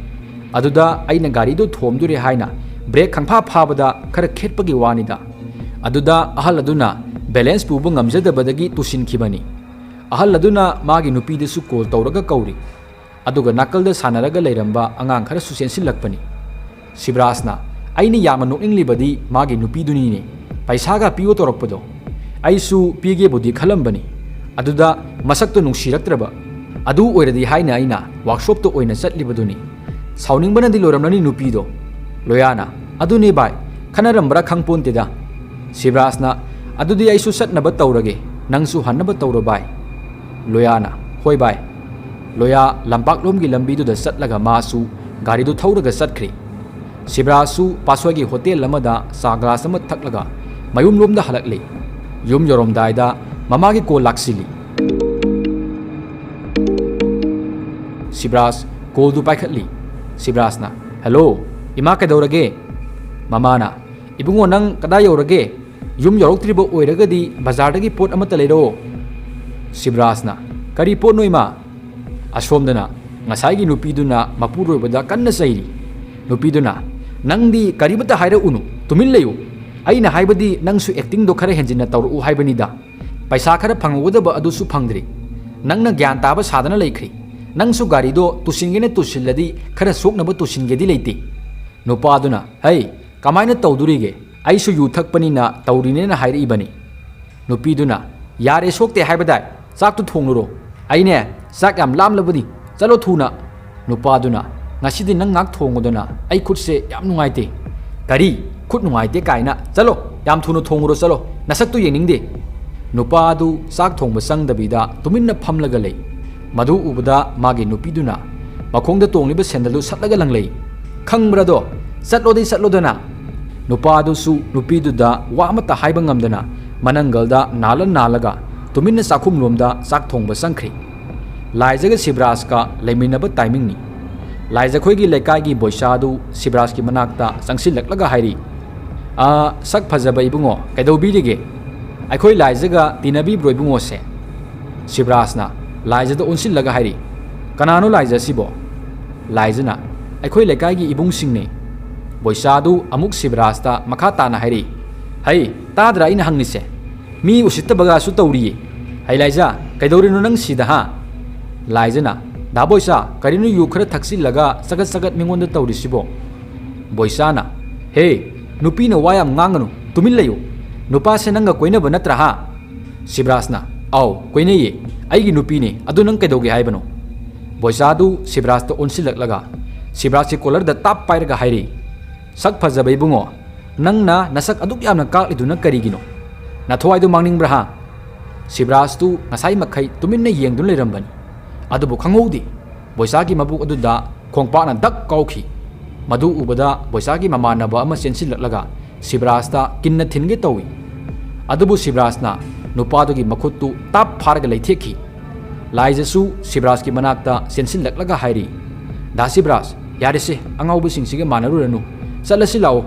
ꯑꯗꯨꯗ ꯑꯩꯅ ꯒꯥꯔꯤꯗꯨ ꯊꯣꯝꯗꯣꯔꯦ ꯍꯥꯏꯅ ꯕ꯭ꯔꯦꯛ ꯈꯪꯐꯥ ꯐꯥꯕꯗ ꯈꯔ ꯈꯦꯠꯄꯒꯤ ꯋꯥꯅꯤꯗ꯫ ꯑꯗꯨꯗ ꯑꯍꯜ ꯑꯗꯨꯅ ꯕꯦꯂꯦꯟꯁ ꯄꯨꯕ ꯉꯝꯖꯗꯕꯗꯒꯤ ꯇꯨꯁꯤꯟꯈꯤꯕꯅꯤ꯫" ꯑꯍꯜ ꯑꯗꯨꯅ ꯃꯥꯒꯤ ꯅꯨꯄꯤꯗꯁꯨ ꯀꯣꯜ ꯇꯧꯔꯒ ꯀꯧꯔꯤ꯫ ꯑꯗꯨꯒ ꯅꯥꯀꯜꯗ ꯁꯥꯟꯅꯔꯒ ꯂꯩꯔꯝꯕ ꯑꯉꯥꯡ ꯈꯔꯁꯨ ꯆꯦꯟꯁꯤꯜꯂꯛꯄꯅꯤ꯫ ꯁꯤꯕꯔꯥꯖꯅ, "ꯑꯩꯅ ꯌꯥꯝꯅ ꯅꯣꯛꯅꯤꯡꯂꯤꯕꯗꯤ ꯃꯥꯒꯤ ꯅꯨꯄꯤꯗꯨꯅꯤꯅꯦ꯫ ꯄꯩꯁꯥꯒ ꯄꯤꯌꯣ ꯇꯧꯔꯛꯄꯗꯣ꯫ ꯑꯩꯁꯨ ꯄꯤꯒꯦꯕꯨꯗꯤ ꯈꯜꯂꯝꯕꯅꯤ, ꯑꯗꯨꯗ ꯃꯁꯛꯇꯣ ꯅꯨꯡꯁꯤꯔꯛꯇ꯭ꯔꯕ꯫ ꯑꯗꯨ ꯑꯣꯏꯔꯗꯤ ꯍꯥꯏꯅ ꯑꯩꯅ ꯋꯥꯔꯛꯁꯣꯞꯇ ꯑꯣꯏꯅ ꯆꯠꯂꯤꯕꯗꯨꯅꯤ꯫ ꯁꯥꯎꯅꯤꯡꯕꯅꯗꯤ ꯂꯣꯏꯔꯝꯂꯅꯤ ꯅꯨꯄꯤꯗꯣ꯫ ꯂꯣꯌꯥꯅ, "ꯑꯗꯨꯅꯦ ꯚꯥꯏ, ꯈꯟꯅꯔꯝꯕ꯭ꯔꯥ ꯈꯪꯄꯣꯟꯇꯦꯗ꯫" ꯁꯤꯕ꯭ꯔꯥꯖꯅ, "ꯑꯗꯨꯗꯤ ꯑꯩꯁꯨ ꯆꯠꯅꯕ ꯇꯧꯔꯒꯦ, ꯅꯪꯁꯨ ꯍꯟꯅꯕ ꯇꯧꯔꯣ ꯚꯥꯏ꯫" ꯂꯣꯌꯥꯅ, "ꯍꯣꯏ ꯚꯥꯏ꯫" ꯂꯣꯌꯥ ꯂꯝꯄꯥꯛꯂꯣꯝꯒꯤ ꯂꯝꯕꯤꯗꯨꯗ ꯆꯠꯂꯒ ꯃꯥꯁꯨ ꯒꯥꯔꯤꯗꯨ ꯊꯧꯔꯒ ꯆꯠꯈ꯭ꯔꯦ꯫ ꯁꯤꯕ꯭ꯔꯥꯖꯁꯨ ꯄꯥꯁꯣꯏꯒꯤ ꯍꯣꯇꯦꯜ ꯑꯃꯗ ꯆꯥ ꯒ꯭ꯂꯥꯁ ꯑꯃ ꯊꯛꯂꯒ ꯃꯌꯨꯝꯂꯣꯝꯗ ꯍꯜꯂꯛꯂꯤ꯫ ꯌꯨꯝ ꯌꯧꯔꯝꯗꯥꯏꯗ ꯃꯃꯥꯒꯤ ꯀꯣꯜ ꯂꯥꯛꯁꯤꯜꯂꯤ꯫ ꯁꯤꯕ꯭ꯔꯥꯖ ꯀꯣꯜꯗꯨ ꯄꯥꯏꯈꯠꯂꯤ꯫ ꯁꯤꯕ꯭ꯔꯥꯖꯅ, "ꯍꯦꯜꯂꯣ, ꯏꯃꯥ, ꯀꯩꯗꯧꯔꯒꯦ?" ꯃꯃꯥꯅ, "ꯏꯕꯨꯡꯉꯣ, ꯅꯪ ꯀꯗꯥꯏ ꯌꯧꯔꯒꯦ? ꯌꯨꯝ ꯌꯧꯔꯛꯇ꯭ꯔꯤꯕ ꯑꯣꯏꯔꯒꯗꯤ ꯕꯖꯥꯔꯗꯒꯤ ꯄꯣꯠ ꯑꯃꯠꯇ ꯂꯩꯔꯛꯑꯣ꯫" ꯁꯤꯕ꯭ꯔꯥꯖꯅ, "ꯀꯔꯤ ꯄꯣꯠꯅꯣ, ꯏꯃꯥ?" ꯑꯁꯣꯝꯗꯅ ꯉꯁꯥꯏꯒꯤ ꯅꯨꯄꯤꯗꯨꯅ ꯃꯄꯨꯔꯣꯏꯕꯗ ꯀꯟꯅ ꯆꯩꯔꯤ꯫ ꯅꯨꯄꯤꯗꯨꯅ, "ꯅꯪꯗꯤ ꯀꯔꯤꯃꯠꯇ ꯍꯥꯏꯔꯛꯎꯅꯨ, ꯇꯨꯃꯤꯟ ꯂꯩꯌꯨ꯫ ꯑꯩꯅ ꯍꯥꯏꯕꯗꯤ ꯅꯪꯁꯨ ꯑꯦꯛꯇꯤꯡꯗꯣ ꯈꯔ ꯍꯦꯟꯖꯤꯟꯅ ꯇꯧꯔꯛꯎ ꯍꯥꯏꯕꯅꯤꯗ꯫ ꯄꯩꯁꯥ ꯈꯔ ꯐꯪꯍꯧꯒꯗꯕ ꯑꯗꯨꯁꯨ ꯐꯪꯗ꯭ꯔꯤ꯫ ꯅꯪꯅ ꯒ꯭ꯌꯥꯟ ꯇꯥꯕ ꯁꯥꯗꯅ ꯂꯩꯈ꯭ꯔꯤ꯫ ꯅꯪꯁꯨ ꯒꯥꯔꯤꯗꯣ ꯇꯨꯁꯤꯟꯒꯦꯅ ꯇꯨꯁꯤꯜꯂꯗꯤ ꯈꯔ ꯁꯣꯛꯅꯕ ꯇꯨꯁꯤꯟꯒꯦꯗꯤ ꯂꯩꯇꯦ꯫" ꯅꯨꯄꯥꯗꯨꯅ, "ꯍꯩ, ꯀꯃꯥꯏꯅ ꯇꯧꯗꯣꯔꯤꯒꯦ? ꯑꯩꯁꯨ ꯌꯨ ꯊꯛꯄꯅꯤꯅ ꯇꯧꯔꯤꯅꯦꯅ ꯍꯥꯏꯔꯛꯏꯕꯅꯤ꯫" ꯅꯨꯄꯤꯗꯨꯅ, "ꯌꯥꯔꯦ, ꯁꯣꯛꯇꯦ ꯍꯥꯏꯕꯗꯥꯏ? ꯆꯥꯛꯇꯨ ꯊꯣꯡꯂꯨꯔꯣ꯫" "ꯑꯩꯅꯦ, ꯆꯥꯛ ꯌꯥꯝ ꯂꯥꯝꯂꯕꯅꯤ, ꯆꯠꯂꯣ ꯊꯨꯅ꯫" ꯅꯨꯄꯥꯗꯨꯅ, "ꯉꯁꯤꯗꯤ ꯅꯪ ꯉꯥꯛ ꯊꯣꯡꯉꯨꯗꯅ, ꯑꯩ ꯈꯨꯠꯁꯦ ꯌꯥꯝ ꯅꯨꯡꯉꯥꯏꯇꯦ꯫" "ꯀꯔꯤ? ꯈꯨꯠ ꯅꯨꯡꯉꯥꯏꯇꯦ ꯀꯥꯏꯅ? ꯆꯠꯂꯣ, ꯌꯥꯝ ꯊꯨꯅ ꯊꯣꯡꯉꯨꯔꯣ, ꯆꯠꯂꯣ, ꯅꯁꯛꯇꯨ ꯌꯦꯡꯅꯤꯡꯗꯦ꯫" ꯅꯨꯄꯥ ꯑꯗꯨ ꯆꯥꯛ ꯊꯣꯡꯕ ꯆꯪꯗꯕꯤꯗ ꯇꯨꯃꯤꯟꯅ ꯐꯝꯂꯒ ꯂꯩ꯫ ꯃꯗꯨ ꯎꯕꯗ ꯃꯥꯒꯤ ꯅꯨꯄꯤꯗꯨꯅ ꯃꯈꯣꯡꯗ ꯇꯣꯡꯂꯤꯕ ꯁꯦꯟꯗꯜꯗꯨ ꯁꯠꯂꯒ ꯂꯪꯂꯩ꯫ "ꯈꯪꯕ꯭ꯔꯥꯗꯣ? ꯆꯠꯂꯣꯗꯤ ꯆꯠꯂꯣꯗꯅ꯫" ꯅꯨꯄꯥ ꯑꯗꯨꯁꯨ ꯅꯨꯄꯤꯗꯨꯗ ꯋꯥ ꯑꯃꯠꯇ ꯍꯥꯏꯕ ꯉꯝꯗꯅ ꯃꯅꯪꯒꯜꯗ ꯅꯥꯜꯂ ꯅꯥꯜꯂꯒ ꯇꯨꯃꯤꯟꯅ ꯆꯥꯛꯈꯨꯝꯂꯣꯝꯗ ꯆꯥꯛ ꯊꯣꯡꯕ ꯆꯪꯈ꯭ꯔꯦ꯫ ꯂꯥꯏꯖꯒ ꯁꯤꯕ꯭ꯔꯥꯖꯀ ꯂꯩꯃꯤꯟꯅꯕ ꯇꯥꯏꯃꯤꯡꯅꯤ꯫ ꯂꯥꯏꯖꯈꯣꯏꯒꯤ ꯂꯩꯀꯥꯏꯒꯤ ꯕꯣꯏꯁꯥꯗꯨ ꯁꯤꯕ꯭ꯔꯥꯖꯀꯤ ꯃꯅꯥꯛꯇ ꯆꯪꯁꯤꯜꯂꯛꯂꯒ ꯍꯥꯏꯔꯤ, "ꯑ, ꯁꯛ ꯐꯖꯕ ꯏꯕꯨꯡꯉꯣ, ꯀꯩꯗꯧꯕꯤꯔꯤꯒꯦ? ꯑꯩꯈꯣꯏ ꯂꯥꯏꯖꯒ ꯇꯤꯟꯅꯕꯤꯕ꯭ꯔꯣ ꯏꯕꯨꯡꯉꯣꯁꯦ?" ꯁꯤꯕ꯭ꯔꯥꯖꯅ ꯂꯥꯏꯖꯗ ꯑꯣꯟꯁꯤꯜꯂꯒ ꯍꯥꯏꯔꯤ, "ꯀꯅꯥꯅꯣ ꯂꯥꯏꯖ ꯑꯁꯤꯕꯣ?" ꯂꯥꯏꯖꯅ, "ꯑꯩꯈꯣꯏ ꯂꯩꯀꯥꯏꯒꯤ ꯏꯕꯨꯡꯁꯤꯡꯅꯦ꯫" ꯕꯣꯏꯁꯥꯗꯨ ꯑꯃꯨꯛ ꯁꯤꯕ꯭ꯔꯥꯖꯇ ꯃꯈꯥ ꯇꯥꯅ ꯍꯥꯏꯔꯤ, "ꯍꯩ, ꯇꯥꯗ꯭ꯔꯥ ꯑꯩꯅ ꯍꯪꯉꯤꯁꯦ? ꯃꯤ ꯎꯁꯤꯠꯇꯕꯒꯁꯨ ꯇꯧꯔꯤꯌꯦ꯫ ꯍꯩ ꯂꯥꯏꯖ, ꯀꯩꯗꯧꯔꯤꯅꯣ ꯅꯪ ꯁꯤꯗ, ꯍꯥ?" ꯂꯥꯏꯖꯅ, "ꯗꯥ ꯕꯣꯏꯁꯥ, ꯀꯔꯤꯅꯣ ꯌꯨ ꯈꯔ ꯊꯛꯆꯤꯜꯂꯒ ꯆꯒꯠ ꯆꯒꯠ ꯃꯤꯉꯣꯟꯗ ꯇꯧꯔꯤꯁꯤꯕꯣ?" ꯕꯣꯏꯁꯥꯅ, "ꯍꯦ, ꯅꯨꯄꯤꯅ ꯋꯥ ꯌꯥꯝ ꯉꯥꯡꯒꯅꯨ, ꯇꯨꯃꯤꯟ ꯂꯩꯌꯨ꯫ ꯅꯨꯄꯥꯁꯦ ꯅꯪꯒ ꯀꯣꯏꯅꯕ ꯅꯠꯇ꯭ꯔꯥ, ꯍꯥ?" ꯁꯤꯕ꯭ꯔꯥꯖꯅ, "ꯑꯥꯎ, ꯀꯣꯏꯅꯩꯌꯦ꯫ ꯑꯩꯒꯤ ꯅꯨꯄꯤꯅꯦ꯫ ꯑꯗꯨ ꯅꯪ ꯀꯩꯗꯧꯒꯦ ꯍꯥꯏꯕꯅꯣ?" ꯕꯣꯏꯆꯥꯗꯨ ꯁꯤꯕ꯭ꯔꯥꯖꯇ ꯑꯣꯟꯁꯤꯜꯂꯛꯂꯒ ꯁꯤꯕ꯭ꯔꯥꯖꯀꯤ ꯀꯣꯂꯔꯗ ꯇꯥꯞ ꯄꯥꯏꯔꯒ ꯍꯥꯏꯔꯤ, "ꯁꯛ ꯐꯖꯕ ꯏꯕꯨꯡꯉꯣ, ꯅꯪꯅ ꯅꯁꯛ ꯑꯗꯨꯛ ꯌꯥꯝꯅ ꯀꯥꯛꯂꯤꯗꯨꯅ ꯀꯔꯤꯒꯤꯅꯣ? ꯅꯊꯋꯥꯏꯗꯨ ꯃꯥꯡꯅꯤꯡꯕ꯭ꯔꯥ ꯍꯥ?" ꯁꯤꯕ꯭ꯔꯥꯖꯇꯨ ꯉꯁꯥꯏ ꯃꯈꯩ ꯇꯨꯃꯤꯟꯅ ꯌꯦꯡꯗꯨꯅ ꯂꯩꯔꯝꯕꯅꯤ꯫ ꯑꯗꯨꯕꯨ ꯈꯪꯍꯧꯗꯦ, ꯕꯣꯏꯆꯥꯒꯤ ꯃꯕꯨꯛ ꯑꯗꯨꯗ ꯈꯣꯡꯄꯥꯛꯅ ꯗꯛ ꯀꯥꯎꯈꯤ꯫ ꯃꯗꯨ ꯎꯕꯗ ꯕꯣꯏꯆꯥꯒꯤ ꯃꯃꯥꯟꯅꯕ ꯑꯃ ꯆꯦꯟꯁꯤꯜꯂꯛꯂꯒ ꯁꯤꯕ꯭ꯔꯥꯖꯇ ꯀꯤꯟꯅ ꯊꯤꯟꯒꯦ ꯇꯧꯏ꯫ ꯑꯗꯨꯕꯨ ꯁꯤꯕ꯭ꯔꯥꯖꯅ ꯅꯨꯄꯥꯗꯨꯒꯤ ꯃꯈꯨꯠꯇꯨ ꯇꯥꯞ ꯐꯥꯔꯒ ꯂꯩꯊꯦꯛꯈꯤ꯫ ꯂꯥꯏꯖꯁꯨ ꯁꯤꯕ꯭ꯔꯥꯖꯀꯤ ꯃꯅꯥꯛꯇ ꯆꯦꯟꯁꯤꯜꯂꯛꯂꯒ ꯍꯥꯏꯔꯤ, "ꯗꯥ ꯁꯤꯕ꯭ꯔꯥꯖ, ꯌꯥꯔꯦꯁꯦ, ꯑꯉꯥꯎꯕꯁꯤꯡꯁꯤꯒ ꯃꯥꯟꯅꯔꯨꯔꯅꯨ꯫ ꯆꯠꯂꯁꯤ ꯂꯥꯛꯑꯣ꯫"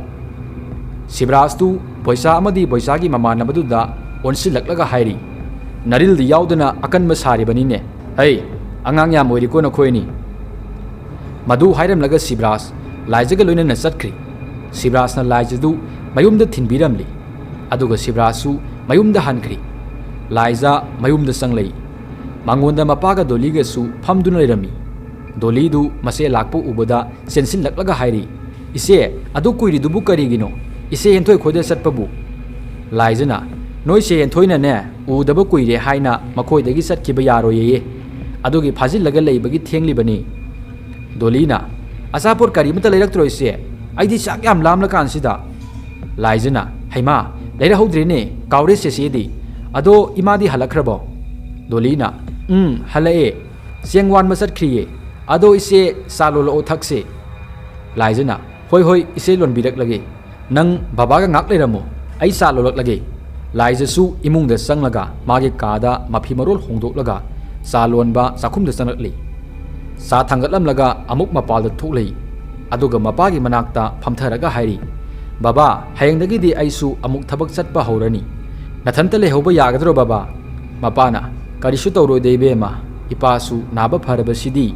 ꯁꯤꯕ꯭ꯔꯥꯖꯇꯨ ꯕꯣꯏꯆꯥ ꯑꯃꯗꯤ ꯕꯣꯏꯆꯥꯒꯤ ꯃꯃꯥꯟꯅꯕꯗꯨꯗ ꯑꯣꯟꯁꯤꯜꯂꯛꯂꯒ ꯍꯥꯏꯔꯤ, "ꯅꯔꯤꯜꯗꯤ ꯌꯥꯎꯗꯅ ꯑꯀꯟꯕ ꯁꯥꯔꯤꯕꯅꯤꯅꯦ꯫ ꯍꯩ, ꯑꯉꯥꯡ ꯌꯥꯝ ꯑꯣꯏꯔꯤꯀꯣ ꯅꯈꯣꯏ ꯑꯅꯤ꯫" ꯃꯗꯨ ꯍꯥꯏꯔꯝꯂꯒ ꯁꯤꯕ꯭ꯔꯥꯖ ꯂꯥꯏꯖꯒ ꯂꯣꯏꯅꯅ ꯆꯠꯈ꯭ꯔꯤ꯫ ꯁꯤꯕ꯭ꯔꯥꯖꯅ ꯂꯥꯏꯖꯗꯨ ꯃꯌꯨꯝꯗ ꯊꯤꯟꯕꯤꯔꯝꯂꯤ꯫ ꯑꯗꯨꯒ ꯁꯤꯕ꯭ꯔꯥꯖꯁꯨ ꯃꯌꯨꯝꯗ ꯍꯟꯈ꯭ꯔꯤ꯫ ꯂꯥꯏꯖ ꯃꯌꯨꯝꯗ ꯆꯪꯂꯛꯏ꯫ ꯃꯉꯣꯟꯗ ꯃꯄꯥꯒ ꯗꯣꯂꯤꯒꯁꯨ ꯐꯝꯗꯨꯅ ꯂꯩꯔꯝꯃꯤ꯫ ꯗꯣꯂꯤꯗꯨ ꯃꯆꯦ ꯂꯥꯛꯄ ꯎꯕꯗ ꯆꯦꯟꯁꯤꯜꯂꯛꯂꯒ ꯍꯥꯏꯔꯤ, "ꯏꯆꯦ, ꯑꯗꯨ ꯀꯨꯏꯔꯤꯗꯨꯕꯨ ꯀꯔꯤꯒꯤꯅꯣ? ꯏꯆꯦ ꯍꯦꯟꯊꯣꯏ ꯈꯣꯏꯗ ꯆꯠꯄꯕꯨ?" ꯂꯥꯏꯖꯅ, "ꯅꯣꯏ ꯆꯦ ꯍꯦꯟꯊꯣꯏꯅꯅꯦ, ꯎꯗꯕ ꯀꯨꯏꯔꯦ ꯍꯥꯏꯅ ꯃꯈꯣꯏꯗꯒꯤ ꯆꯠꯈꯤꯕ ꯌꯥꯔꯣꯏꯌꯦ꯫ ꯑꯗꯨꯒꯤ ꯐꯥꯖꯤꯜꯂꯒ ꯂꯩꯕꯒꯤ ꯊꯦꯡꯂꯤꯕꯅꯤ꯫" ꯗꯣꯂꯤꯅ, "ꯑꯆꯥꯄꯣꯠ ꯀꯔꯤꯃꯇ ꯂꯩꯔꯛꯇ꯭ꯔꯣ ꯏꯆꯦ? ꯑꯩꯗꯤ ꯆꯥꯛ ꯌꯥꯝ ꯂꯥꯝꯂꯀꯥꯟꯁꯤꯗ꯫" ꯂꯥꯏꯖꯅ, "ꯍꯩꯃꯥ, ꯂꯩꯔꯛꯍꯧꯗ꯭ꯔꯦꯅꯦ, ꯀꯥꯎꯔꯦ ꯆꯦꯆꯦꯗꯤ꯫ ꯑꯗꯣ ꯏꯃꯥꯗꯤ ꯍꯜꯂꯛꯈ꯭ꯔꯕꯣ?" ꯗꯣꯂꯤꯅ, "ꯎꯝ, ꯍꯜꯂꯛꯑꯦ꯫ ꯆꯦꯡ ꯋꯥꯟꯕ ꯆꯠꯈ꯭ꯔꯤꯌꯦ꯫ ꯑꯗꯣ ꯏꯆꯦ, ꯆꯥ ꯂꯣꯜꯂꯛꯑꯣ, ꯊꯛꯁꯦ꯫" ꯂꯥꯏꯖꯅ, "ꯍꯣꯏ, ꯍꯣꯏ, ꯏꯆꯦ, ꯂꯣꯟꯕꯤꯔꯛꯂꯒꯦ꯫ ꯅꯪ ꯕꯕꯥꯒ ꯉꯥꯛ ꯂꯩꯔꯝꯃꯣ, ꯑꯩ ꯆꯥ ꯂꯣꯜꯂꯛꯂꯒꯦ꯫" ꯂꯥꯏꯖꯁꯨ ꯏꯃꯨꯡꯗ ꯆꯪꯂꯒ ꯃꯥꯒꯤ ꯀꯥꯗ ꯃꯐꯤ ꯃꯔꯣꯜ ꯍꯣꯡꯗꯣꯛꯂꯒ ꯆꯥ ꯂꯣꯟꯕ ꯆꯥꯛꯈꯨꯝꯗ ꯆꯪꯂꯛꯂꯤ꯫ ꯆꯥ ꯊꯥꯡꯒꯠꯂꯝꯂꯒ ꯑꯃꯨꯛ ꯃꯄꯥꯜꯗ ꯊꯣꯛꯂꯛꯏ꯫ ꯑꯗꯨꯒ ꯃꯄꯥꯒꯤ ꯃꯅꯥꯛꯇ ꯐꯝꯊꯔꯒ ꯍꯥꯏꯔꯤ, "ꯕꯕꯥ, ꯍꯌꯦꯡꯗꯒꯤꯗꯤ ꯑꯩꯁꯨ ꯑꯃꯨꯛ ꯊꯕꯛ ꯆꯠꯄ ꯍꯧꯔꯅꯤ꯫ ꯅꯊꯟꯇ ꯂꯩꯍꯧꯕ ꯌꯥꯒꯗ꯭ꯔꯣ, ꯕꯕꯥ?" ꯃꯄꯥꯅ, "ꯀꯔꯤꯁꯨ ꯇꯧꯔꯣꯏꯗ ꯏꯕꯦꯝꯃ, ꯏꯄꯥꯁꯨ ꯅꯥꯕ ꯐꯔꯕꯁꯤꯗꯤ꯫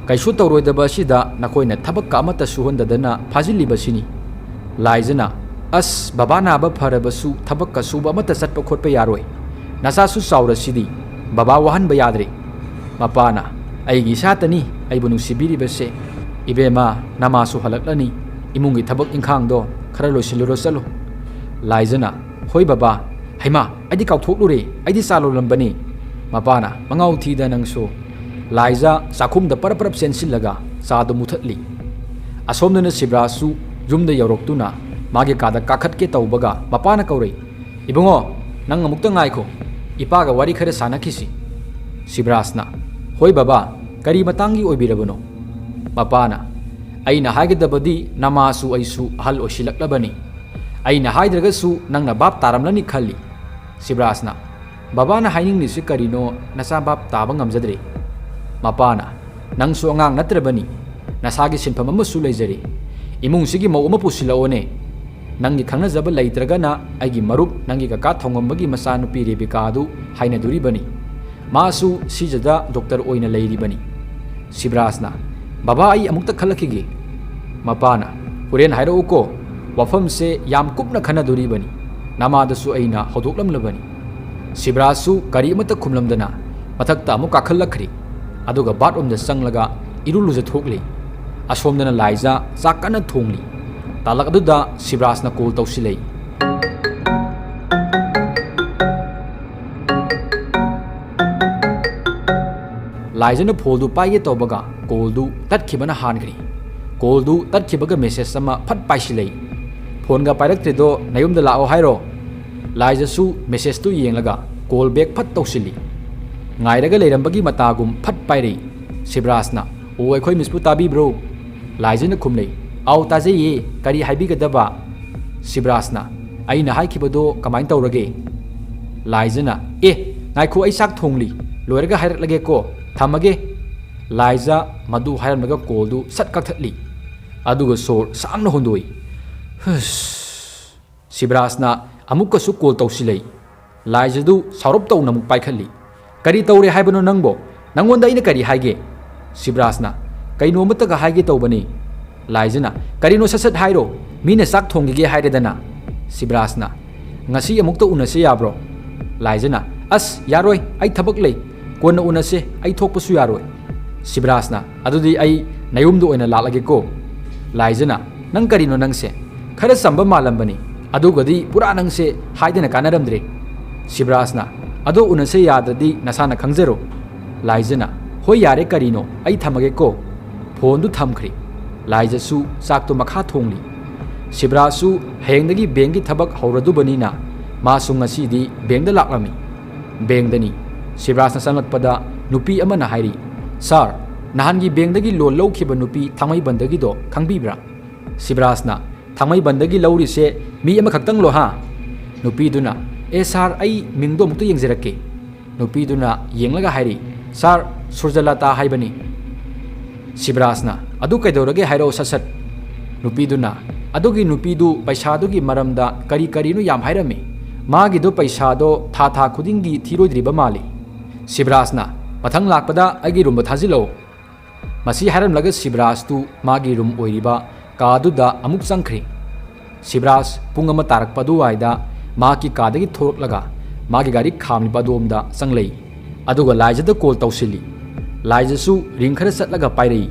ꯀꯩꯁꯨ ꯇꯧꯔꯣꯏꯗꯕ ꯑꯁꯤꯗ ꯅꯈꯣꯏꯅ ꯊꯕꯛꯀ ꯑꯃꯠꯇ ꯁꯨꯍꯟꯗꯗꯅ ꯐꯥꯖꯤꯜꯂꯤꯕꯁꯤꯅꯤ꯫" ꯂꯥꯏꯖꯅ, "ꯑꯁ, ꯕꯕꯥ ꯅꯥꯕ ꯐꯔꯕꯁꯨ ꯊꯕꯛꯀ ꯁꯨꯕ ꯑꯃꯠꯇ ꯆꯠꯄ ꯈꯣꯠꯄ ꯌꯥꯔꯣꯏ꯫ ꯅꯆꯥꯁꯨ ꯆꯥꯎꯔꯁꯤꯗꯤ, ꯕꯕꯥ ꯋꯥꯍꯟꯕ ꯌꯥꯗ꯭ꯔꯦ꯫" ꯃꯄꯥꯅ, "ꯑꯩꯒꯤ ꯏꯆꯥꯇꯅꯤ ꯑꯩꯕꯨ ꯅꯨꯡꯁꯤꯕꯤꯔꯤꯕꯁꯦ꯫ ꯏꯕꯦꯝꯃ, ꯅꯃꯥꯁꯨ ꯍꯜꯂꯛꯂꯅꯤ, ꯏꯃꯨꯡꯒꯤ ꯊꯕꯛ ꯏꯪꯈꯥꯡꯗꯣ ꯈꯔ ꯂꯣꯏꯁꯤꯜꯂꯨꯔꯣ ꯆꯠꯂꯣ꯫" ꯂꯥꯏꯖꯅ, "ꯍꯣꯏ ꯕꯕꯥ, "ꯍꯩꯃꯥ, ꯑꯩꯗꯤ ꯀꯥꯎꯊꯣꯛꯂꯨꯔꯦ, ꯑꯩꯗꯤ ꯆꯥ ꯂꯣꯜꯂꯝꯕꯅꯤ꯫" ꯃꯄꯥꯅ, "ꯃꯉꯥꯎ ꯊꯤꯗ ꯅꯪꯁꯨ꯫" ꯂꯥꯏꯖꯥ ꯆꯥꯛꯈꯨꯝꯗ ꯄꯔꯞ ꯄꯔꯞ ꯆꯦꯟꯁꯤꯜꯂꯒ ꯆꯥꯗꯨ ꯃꯨꯊꯠꯂꯤ꯫ ꯑꯁꯣꯝꯗꯅ ꯁꯤꯕ꯭ꯔꯥꯖꯁꯨ ꯌꯨꯝꯗ ꯌꯧꯔꯛꯇꯨꯅ ꯃꯥꯒꯤ ꯀꯥꯗ ꯀꯥꯈꯠꯀꯦ ꯇꯧꯕꯒ ꯃꯄꯥꯅ ꯀꯧꯔꯛꯏ, "ꯏꯕꯨꯡꯉꯣ, ꯅꯪ ꯑꯃꯨꯛꯇ ꯉꯥꯏꯈꯣ, ꯏꯄꯥꯒ ꯋꯥꯔꯤ ꯈꯔ ꯁꯥꯟꯅꯈꯤꯁꯤ꯫" ꯁꯤꯕ꯭ꯔꯥꯖꯅ, "ꯍꯣꯏ ꯕꯕꯥ, ꯀꯔꯤ ꯃꯇꯥꯡꯒꯤ ꯑꯣꯏꯕꯤꯔꯕꯅꯣ?" ꯃꯄꯥꯅ, "ꯑꯩꯅ ꯍꯥꯏꯒꯗꯕꯗꯤ ꯅꯃꯥꯁꯨ ꯑꯩꯁꯨ ꯑꯍꯜ ꯑꯣꯏꯁꯤꯜꯂꯛꯂꯕꯅꯤ꯫ ꯑꯩꯅ ꯍꯥꯏꯗ꯭ꯔꯒꯁꯨ ꯅꯪꯅ ꯚꯥꯞ ꯇꯥꯔꯝꯂꯅꯤ ꯈꯜꯂꯤ꯫" ꯁꯤꯕ꯭ꯔꯥꯖꯅ, "ꯕꯕꯥꯅ ꯍꯥꯏꯅꯤꯡꯂꯤꯁꯤ ꯀꯔꯤꯅꯣ ꯅꯆꯥ ꯚꯥꯞ ꯇꯥꯕ ꯉꯝꯖꯗ꯭ꯔꯦ꯫" ꯃꯄꯥꯅ, "ꯅꯪꯁꯨ ꯑꯉꯥꯡ ꯅꯠꯇ꯭ꯔꯕꯅꯤ, ꯅꯁꯥꯒꯤ ꯁꯤꯟꯐꯝ ꯑꯃꯁꯨ ꯂꯩꯖꯔꯤ꯫ ꯏꯃꯨꯡꯁꯤꯒꯤ ꯃꯧ ꯑꯃ ꯄꯨꯁꯤꯜꯂꯛꯑꯣꯅꯦ꯫ ꯅꯪꯒꯤ ꯈꯪꯅꯖꯕ ꯂꯩꯇ꯭ꯔꯒꯅ ꯑꯩꯒꯤ ꯃꯔꯨꯞ ꯅꯪꯒꯤ ꯀꯀꯥ ꯊꯣꯡꯉꯝꯕꯒꯤ ꯃꯆꯥꯅꯨꯄꯤ ꯔꯦꯕꯤꯀꯥ ꯑꯗꯨ ꯍꯥꯏꯅꯗꯣꯔꯤꯕꯅꯤ꯫ ꯃꯥꯁꯨ ꯁꯤꯖꯗ ꯗꯣꯛꯇꯔ ꯑꯣꯏꯅ ꯂꯩꯔꯤꯕꯅꯤ꯫" ꯁꯤꯕ꯭ꯔꯥꯖꯅ, "ꯕꯕꯥ, ꯑꯩ ꯑꯃꯨꯛꯇ ꯈꯜꯂꯛꯈꯤꯒꯦ꯫" ꯃꯄꯥꯅ, "ꯍꯣꯔꯦꯟ ꯍꯥꯏꯔꯛꯎꯀꯣ, ꯋꯥꯐꯝꯁꯦ ꯌꯥꯝ ꯀꯨꯞꯅ ꯈꯟꯅꯗꯣꯔꯤꯕꯅꯤ꯫ ꯅꯃꯥꯗꯁꯨ ꯑꯩꯅ ꯍꯧꯗꯣꯛꯂꯝꯂꯕꯅꯤ꯫" ꯁꯤꯕ꯭ꯔꯥꯖꯁꯨ ꯀꯔꯤ ꯑꯃꯠꯇ ꯈꯨꯝꯂꯝꯗꯅ ꯃꯊꯛꯇ ꯑꯃꯨꯛ ꯀꯥꯈꯠꯂꯛꯈ꯭ꯔꯤ꯫ ꯑꯗꯨꯒ ꯕꯥꯠꯔꯨꯝꯗ ꯆꯪꯂꯒ ꯏꯔꯨ ꯂꯨꯖꯊꯣꯛꯂꯤ꯫ ꯑꯁꯣꯝꯗꯅ ꯂꯥꯏꯖꯥ ꯆꯥꯛ ꯀꯟꯅ ꯊꯣꯡꯂꯤ꯫ ꯇꯥꯂꯛ ꯑꯗꯨꯗ ꯁꯤꯕ꯭ꯔꯥꯖꯅ ꯀꯣꯜ ꯇꯧꯁꯤꯜꯂꯛꯏ꯫ ꯂꯥꯏꯖꯥꯅ ꯐꯣꯟꯗꯨ ꯄꯥꯏꯒꯦ ꯇꯧꯕꯒ ꯀꯣꯜꯗꯨ ꯇꯠꯈꯤꯕꯅ ꯍꯥꯟꯈ꯭ꯔꯤ꯫ ꯀꯣꯜꯗꯨ ꯇꯠꯈꯤꯕꯒ ꯃꯦꯁꯦꯖ ꯑꯃ ꯐꯠ ꯄꯥꯏꯁꯤꯜꯂꯛꯏ꯫ "ꯐꯣꯟꯒ ꯄꯥꯏꯔꯛꯇ꯭ꯔꯤꯗꯣ ꯅꯌꯨꯝꯗ ꯂꯥꯛꯑꯣ ꯍꯥꯏꯔꯣ?" ꯂꯥꯏꯖꯥꯁꯨ ꯃꯦꯁꯦꯖꯇꯨ ꯌꯦꯡꯂꯒ ꯀꯣꯜ ꯕꯦꯛ ꯐꯠ ꯇꯧꯁꯤꯜꯂꯤ꯫ ꯉꯥꯏꯔꯒ ꯂꯩꯔꯝꯕꯒꯤ ꯃꯇꯥꯒꯨꯝ ꯐꯠ ꯄꯥꯏꯔꯛꯏ꯫ ꯁꯤꯕ꯭ꯔꯥꯖꯅ, "ꯑꯣ, ꯑꯩꯈꯣꯏ ꯃꯤꯁꯄꯨ ꯇꯥꯕꯤꯕ꯭ꯔꯣ?" ꯂꯥꯏꯖꯥꯅ ꯈꯨꯝꯂꯛꯏ, "ꯑꯥꯎ, ꯇꯥꯖꯩꯌꯦ, ꯀꯔꯤ ꯍꯥꯏꯕꯤꯒꯗꯕ?" ꯁꯤꯕ꯭ꯔꯥꯖꯅ, "ꯑꯩꯅ ꯍꯥꯏꯈꯤꯕꯗꯣ ꯀꯃꯥꯏꯅ ꯇꯧꯔꯒꯦ?" ꯂꯥꯏꯖꯥꯅ, "ꯑꯦ, ꯉꯥꯏꯈꯣ, ꯑꯩ ꯆꯥꯛ ꯊꯣꯡꯂꯤ, ꯂꯣꯏꯔꯒ ꯍꯥꯏꯔꯛꯂꯒꯦꯀꯣ, ꯊꯝꯃꯒꯦ꯫" ꯂꯥꯏꯖꯥ ꯃꯗꯨ ꯍꯥꯏꯔꯝꯂꯒ ꯀꯣꯜꯗꯨ ꯁꯠ ꯀꯛꯊꯠꯂꯤ꯫ ꯑꯗꯨꯒ ꯁꯣꯔ ꯁꯥꯡꯅ ꯍꯣꯟꯗꯣꯛꯏ꯫ ꯍꯁ꯫ ꯁꯤꯕ꯭ꯔꯥꯖꯅ ꯑꯃꯨꯛꯀꯁꯨ ꯀꯣꯜ ꯇꯧꯁꯤꯜꯂꯛꯏ꯫ ꯂꯥꯏꯖꯥꯗꯨ ꯁꯥꯎꯔꯞ ꯇꯧꯅ ꯑꯃꯨꯛ ꯄꯥꯏꯈꯠꯂꯤ꯫ "ꯀꯔꯤ ꯇꯧꯔꯦ ꯍꯥꯏꯕꯅꯣ ꯅꯪꯕꯣ? ꯅꯪꯉꯣꯟꯗ ꯑꯩꯅ ꯀꯔꯤ ꯍꯥꯏꯒꯦ?" ꯁꯤꯕ꯭ꯔꯥꯖꯅ, "ꯀꯩꯅꯣ ꯑꯃꯠꯇꯒ ꯍꯥꯏꯒꯦ ꯇꯧꯕꯅꯤ꯫" ꯂꯥꯏꯖꯥꯅ, "ꯀꯔꯤꯅꯣ, ꯁꯠ ꯁꯠ ꯍꯥꯏꯔꯣ, ꯃꯤꯅ ꯆꯥꯛ ꯊꯣꯡꯈꯤꯒꯦ ꯍꯥꯏꯔꯦꯗꯅ꯫" ꯁꯤꯕ꯭ꯔꯥꯖꯅ, "ꯉꯁꯤ ꯑꯃꯨꯛꯇ ꯎꯅꯁꯦ ꯌꯥꯕ꯭ꯔꯣ?" ꯂꯥꯏꯖꯥꯅ, "ꯑꯁ, ꯌꯥꯔꯣꯏ, ꯑꯩ ꯊꯕꯛ ꯂꯩ, ꯀꯣꯟꯅ ꯎꯅꯁꯦ, ꯑꯩ ꯊꯣꯛꯄꯁꯨ ꯌꯥꯔꯣꯏ꯫" ꯁꯤꯕ꯭ꯔꯥꯖꯅ, "ꯑꯗꯨꯗꯤ ꯑꯩ ꯅꯌꯨꯝꯗ ꯑꯣꯏꯅ ꯂꯥꯛꯂꯒꯦꯀꯣ꯫" ꯂꯥꯏꯖꯥꯅ, "ꯅꯪ ꯀꯔꯤꯅꯣ ꯅꯪꯁꯦ? ꯈꯔ ꯆꯝꯕ ꯃꯥꯜꯂꯝꯕꯅꯤ, ꯑꯗꯨꯒꯗꯤ ꯄꯨꯔꯥ ꯅꯪꯁꯦ ꯍꯥꯏꯗꯅ ꯀꯥꯟꯅꯔꯝꯗ꯭ꯔꯦ꯫ ꯁꯤꯕꯔꯥꯖꯅ, "ꯑꯗꯣ ꯎꯅꯁꯦ ꯌꯥꯗ꯭ꯔꯗꯤ ꯅꯁꯥꯅ ꯈꯪꯖꯔꯣ"꯫ ꯂꯥꯏꯖꯅ, "ꯍꯣꯏ ꯌꯥꯔꯦ, ꯀꯔꯤꯅꯣ, ꯑꯩ ꯊꯝꯃꯒꯦꯀꯣ"꯫ ꯐꯣꯟꯗꯨ ꯊꯝꯈ꯭ꯔꯦ꯫ ꯂꯥꯏꯖꯁꯨ ꯆꯥꯛꯇꯣ ꯃꯈꯥ ꯊꯣꯡꯂꯤ꯫ ꯁꯤꯕꯔꯥꯖꯁꯨ ꯍꯌꯦꯡꯗꯒꯤ ꯕꯦꯡꯒꯤ ꯊꯕꯛ ꯍꯧꯔꯗꯨꯕꯅꯤꯅ ꯃꯥꯁꯨ ꯉꯁꯤꯗꯤ ꯕꯦꯡꯗ ꯂꯥꯛꯂꯝꯃꯤ꯫ ꯕꯦꯡꯗꯅꯤ꯫ ꯁꯤꯕꯔꯥꯖꯅ ꯆꯪꯂꯛꯄꯗ ꯅꯨꯄꯤ ꯑꯃꯅ ꯍꯥꯏꯔꯤ, "ꯁꯥꯔ, ꯅꯍꯥꯟꯒꯤ ꯕꯦꯡꯗꯒꯤ ꯂꯣꯟ ꯂꯧꯈꯤꯕ ꯅꯨꯄꯤ ꯊꯥꯡꯃꯩꯕꯟꯗꯒꯤꯗꯣ ꯈꯪꯕꯤꯕ꯭ꯔꯥ?" ꯁꯤꯕꯔꯥꯖꯅ, "ꯊꯥꯡꯃꯩꯕꯟꯗꯒꯤ ꯂꯧꯔꯤꯁꯦ ꯃꯤ ꯑꯃꯈꯛꯇꯪꯂꯣ ꯍꯥ?" ꯅꯨꯄꯤꯗꯨꯅ, "ꯑꯦ ꯁꯥꯔ, ꯑꯩ ꯃꯤꯡꯗꯣ ꯑꯃꯨꯛꯇ ꯌꯦꯡꯖꯔꯛꯀꯦ"꯫ ꯅꯨꯄꯤꯗꯨꯅ ꯌꯦꯡꯂꯒ ꯍꯥꯏꯔꯤ, "ꯁꯥꯔ, ꯁꯨꯔꯖꯂꯇꯥ ꯍꯥꯏꯕꯅꯤ"꯫ ꯁꯤꯕꯔꯥꯖꯅ, "ꯑꯗꯨ ꯀꯩꯗꯧꯔꯒꯦ, ꯍꯥꯏꯔꯛꯑꯣ ꯁꯠ ꯁꯠ"꯫ ꯅꯨꯄꯤꯗꯨꯅ, "ꯑꯗꯨꯒꯤ ꯅꯨꯄꯤꯗꯨ ꯄꯩꯁꯥꯗꯨꯒꯤ ꯃꯔꯝꯗ ꯀꯔꯤ ꯀꯔꯤꯅꯣ ꯌꯥꯝ ꯍꯥꯏꯔꯝꯃꯤ꯫ ꯃꯥꯒꯤꯗꯣ ꯄꯩꯁꯥꯗꯣ ꯊꯥ ꯊꯥ ꯈꯨꯗꯤꯡꯒꯤ ꯊꯤꯔꯣꯏꯗ꯭ꯔꯤꯕ ꯃꯥꯜꯂꯤ"꯫ ꯁꯤꯕꯔꯥꯖꯅ, "ꯃꯊꯪ ꯂꯥꯛꯄꯗ ꯑꯩꯒꯤ ꯔꯨꯝꯗ ꯊꯥꯖꯤꯜꯂꯛꯑꯣ"꯫ ꯃꯁꯤ ꯍꯥꯏꯔꯝꯂꯒ ꯁꯤꯕꯔꯥꯖꯇꯨ ꯃꯥꯒꯤ ꯔꯨꯝ ꯑꯣꯏꯔꯤꯕ ꯀꯥꯗꯨꯗ ꯑꯃꯨꯛ ꯆꯪꯈ꯭ꯔꯦ꯫ ꯁꯤꯕꯔꯥꯖ ꯄꯨꯡ ꯑꯃ ꯇꯥꯔꯛꯄ ꯑꯗꯨꯋꯥꯏꯗ ꯃꯍꯥꯛꯀꯤ ꯀꯥꯗꯒꯤ ꯊꯣꯛꯂꯛꯂꯒ ꯃꯥꯒꯤ ꯒꯥꯔꯤ ꯈꯥꯝꯂꯤꯕ ꯑꯗꯣꯝꯗ ꯆꯪꯂꯛꯏ꯫ ꯑꯗꯨꯒ ꯂꯥꯏꯖꯗ ꯀꯣꯜ ꯇꯧꯁꯤꯜꯂꯤ꯫ ꯂꯥꯏꯖꯁꯨ ꯔꯤꯡ ꯈꯔ ꯆꯠꯂꯒ ꯄꯥꯏꯔꯛꯏ꯫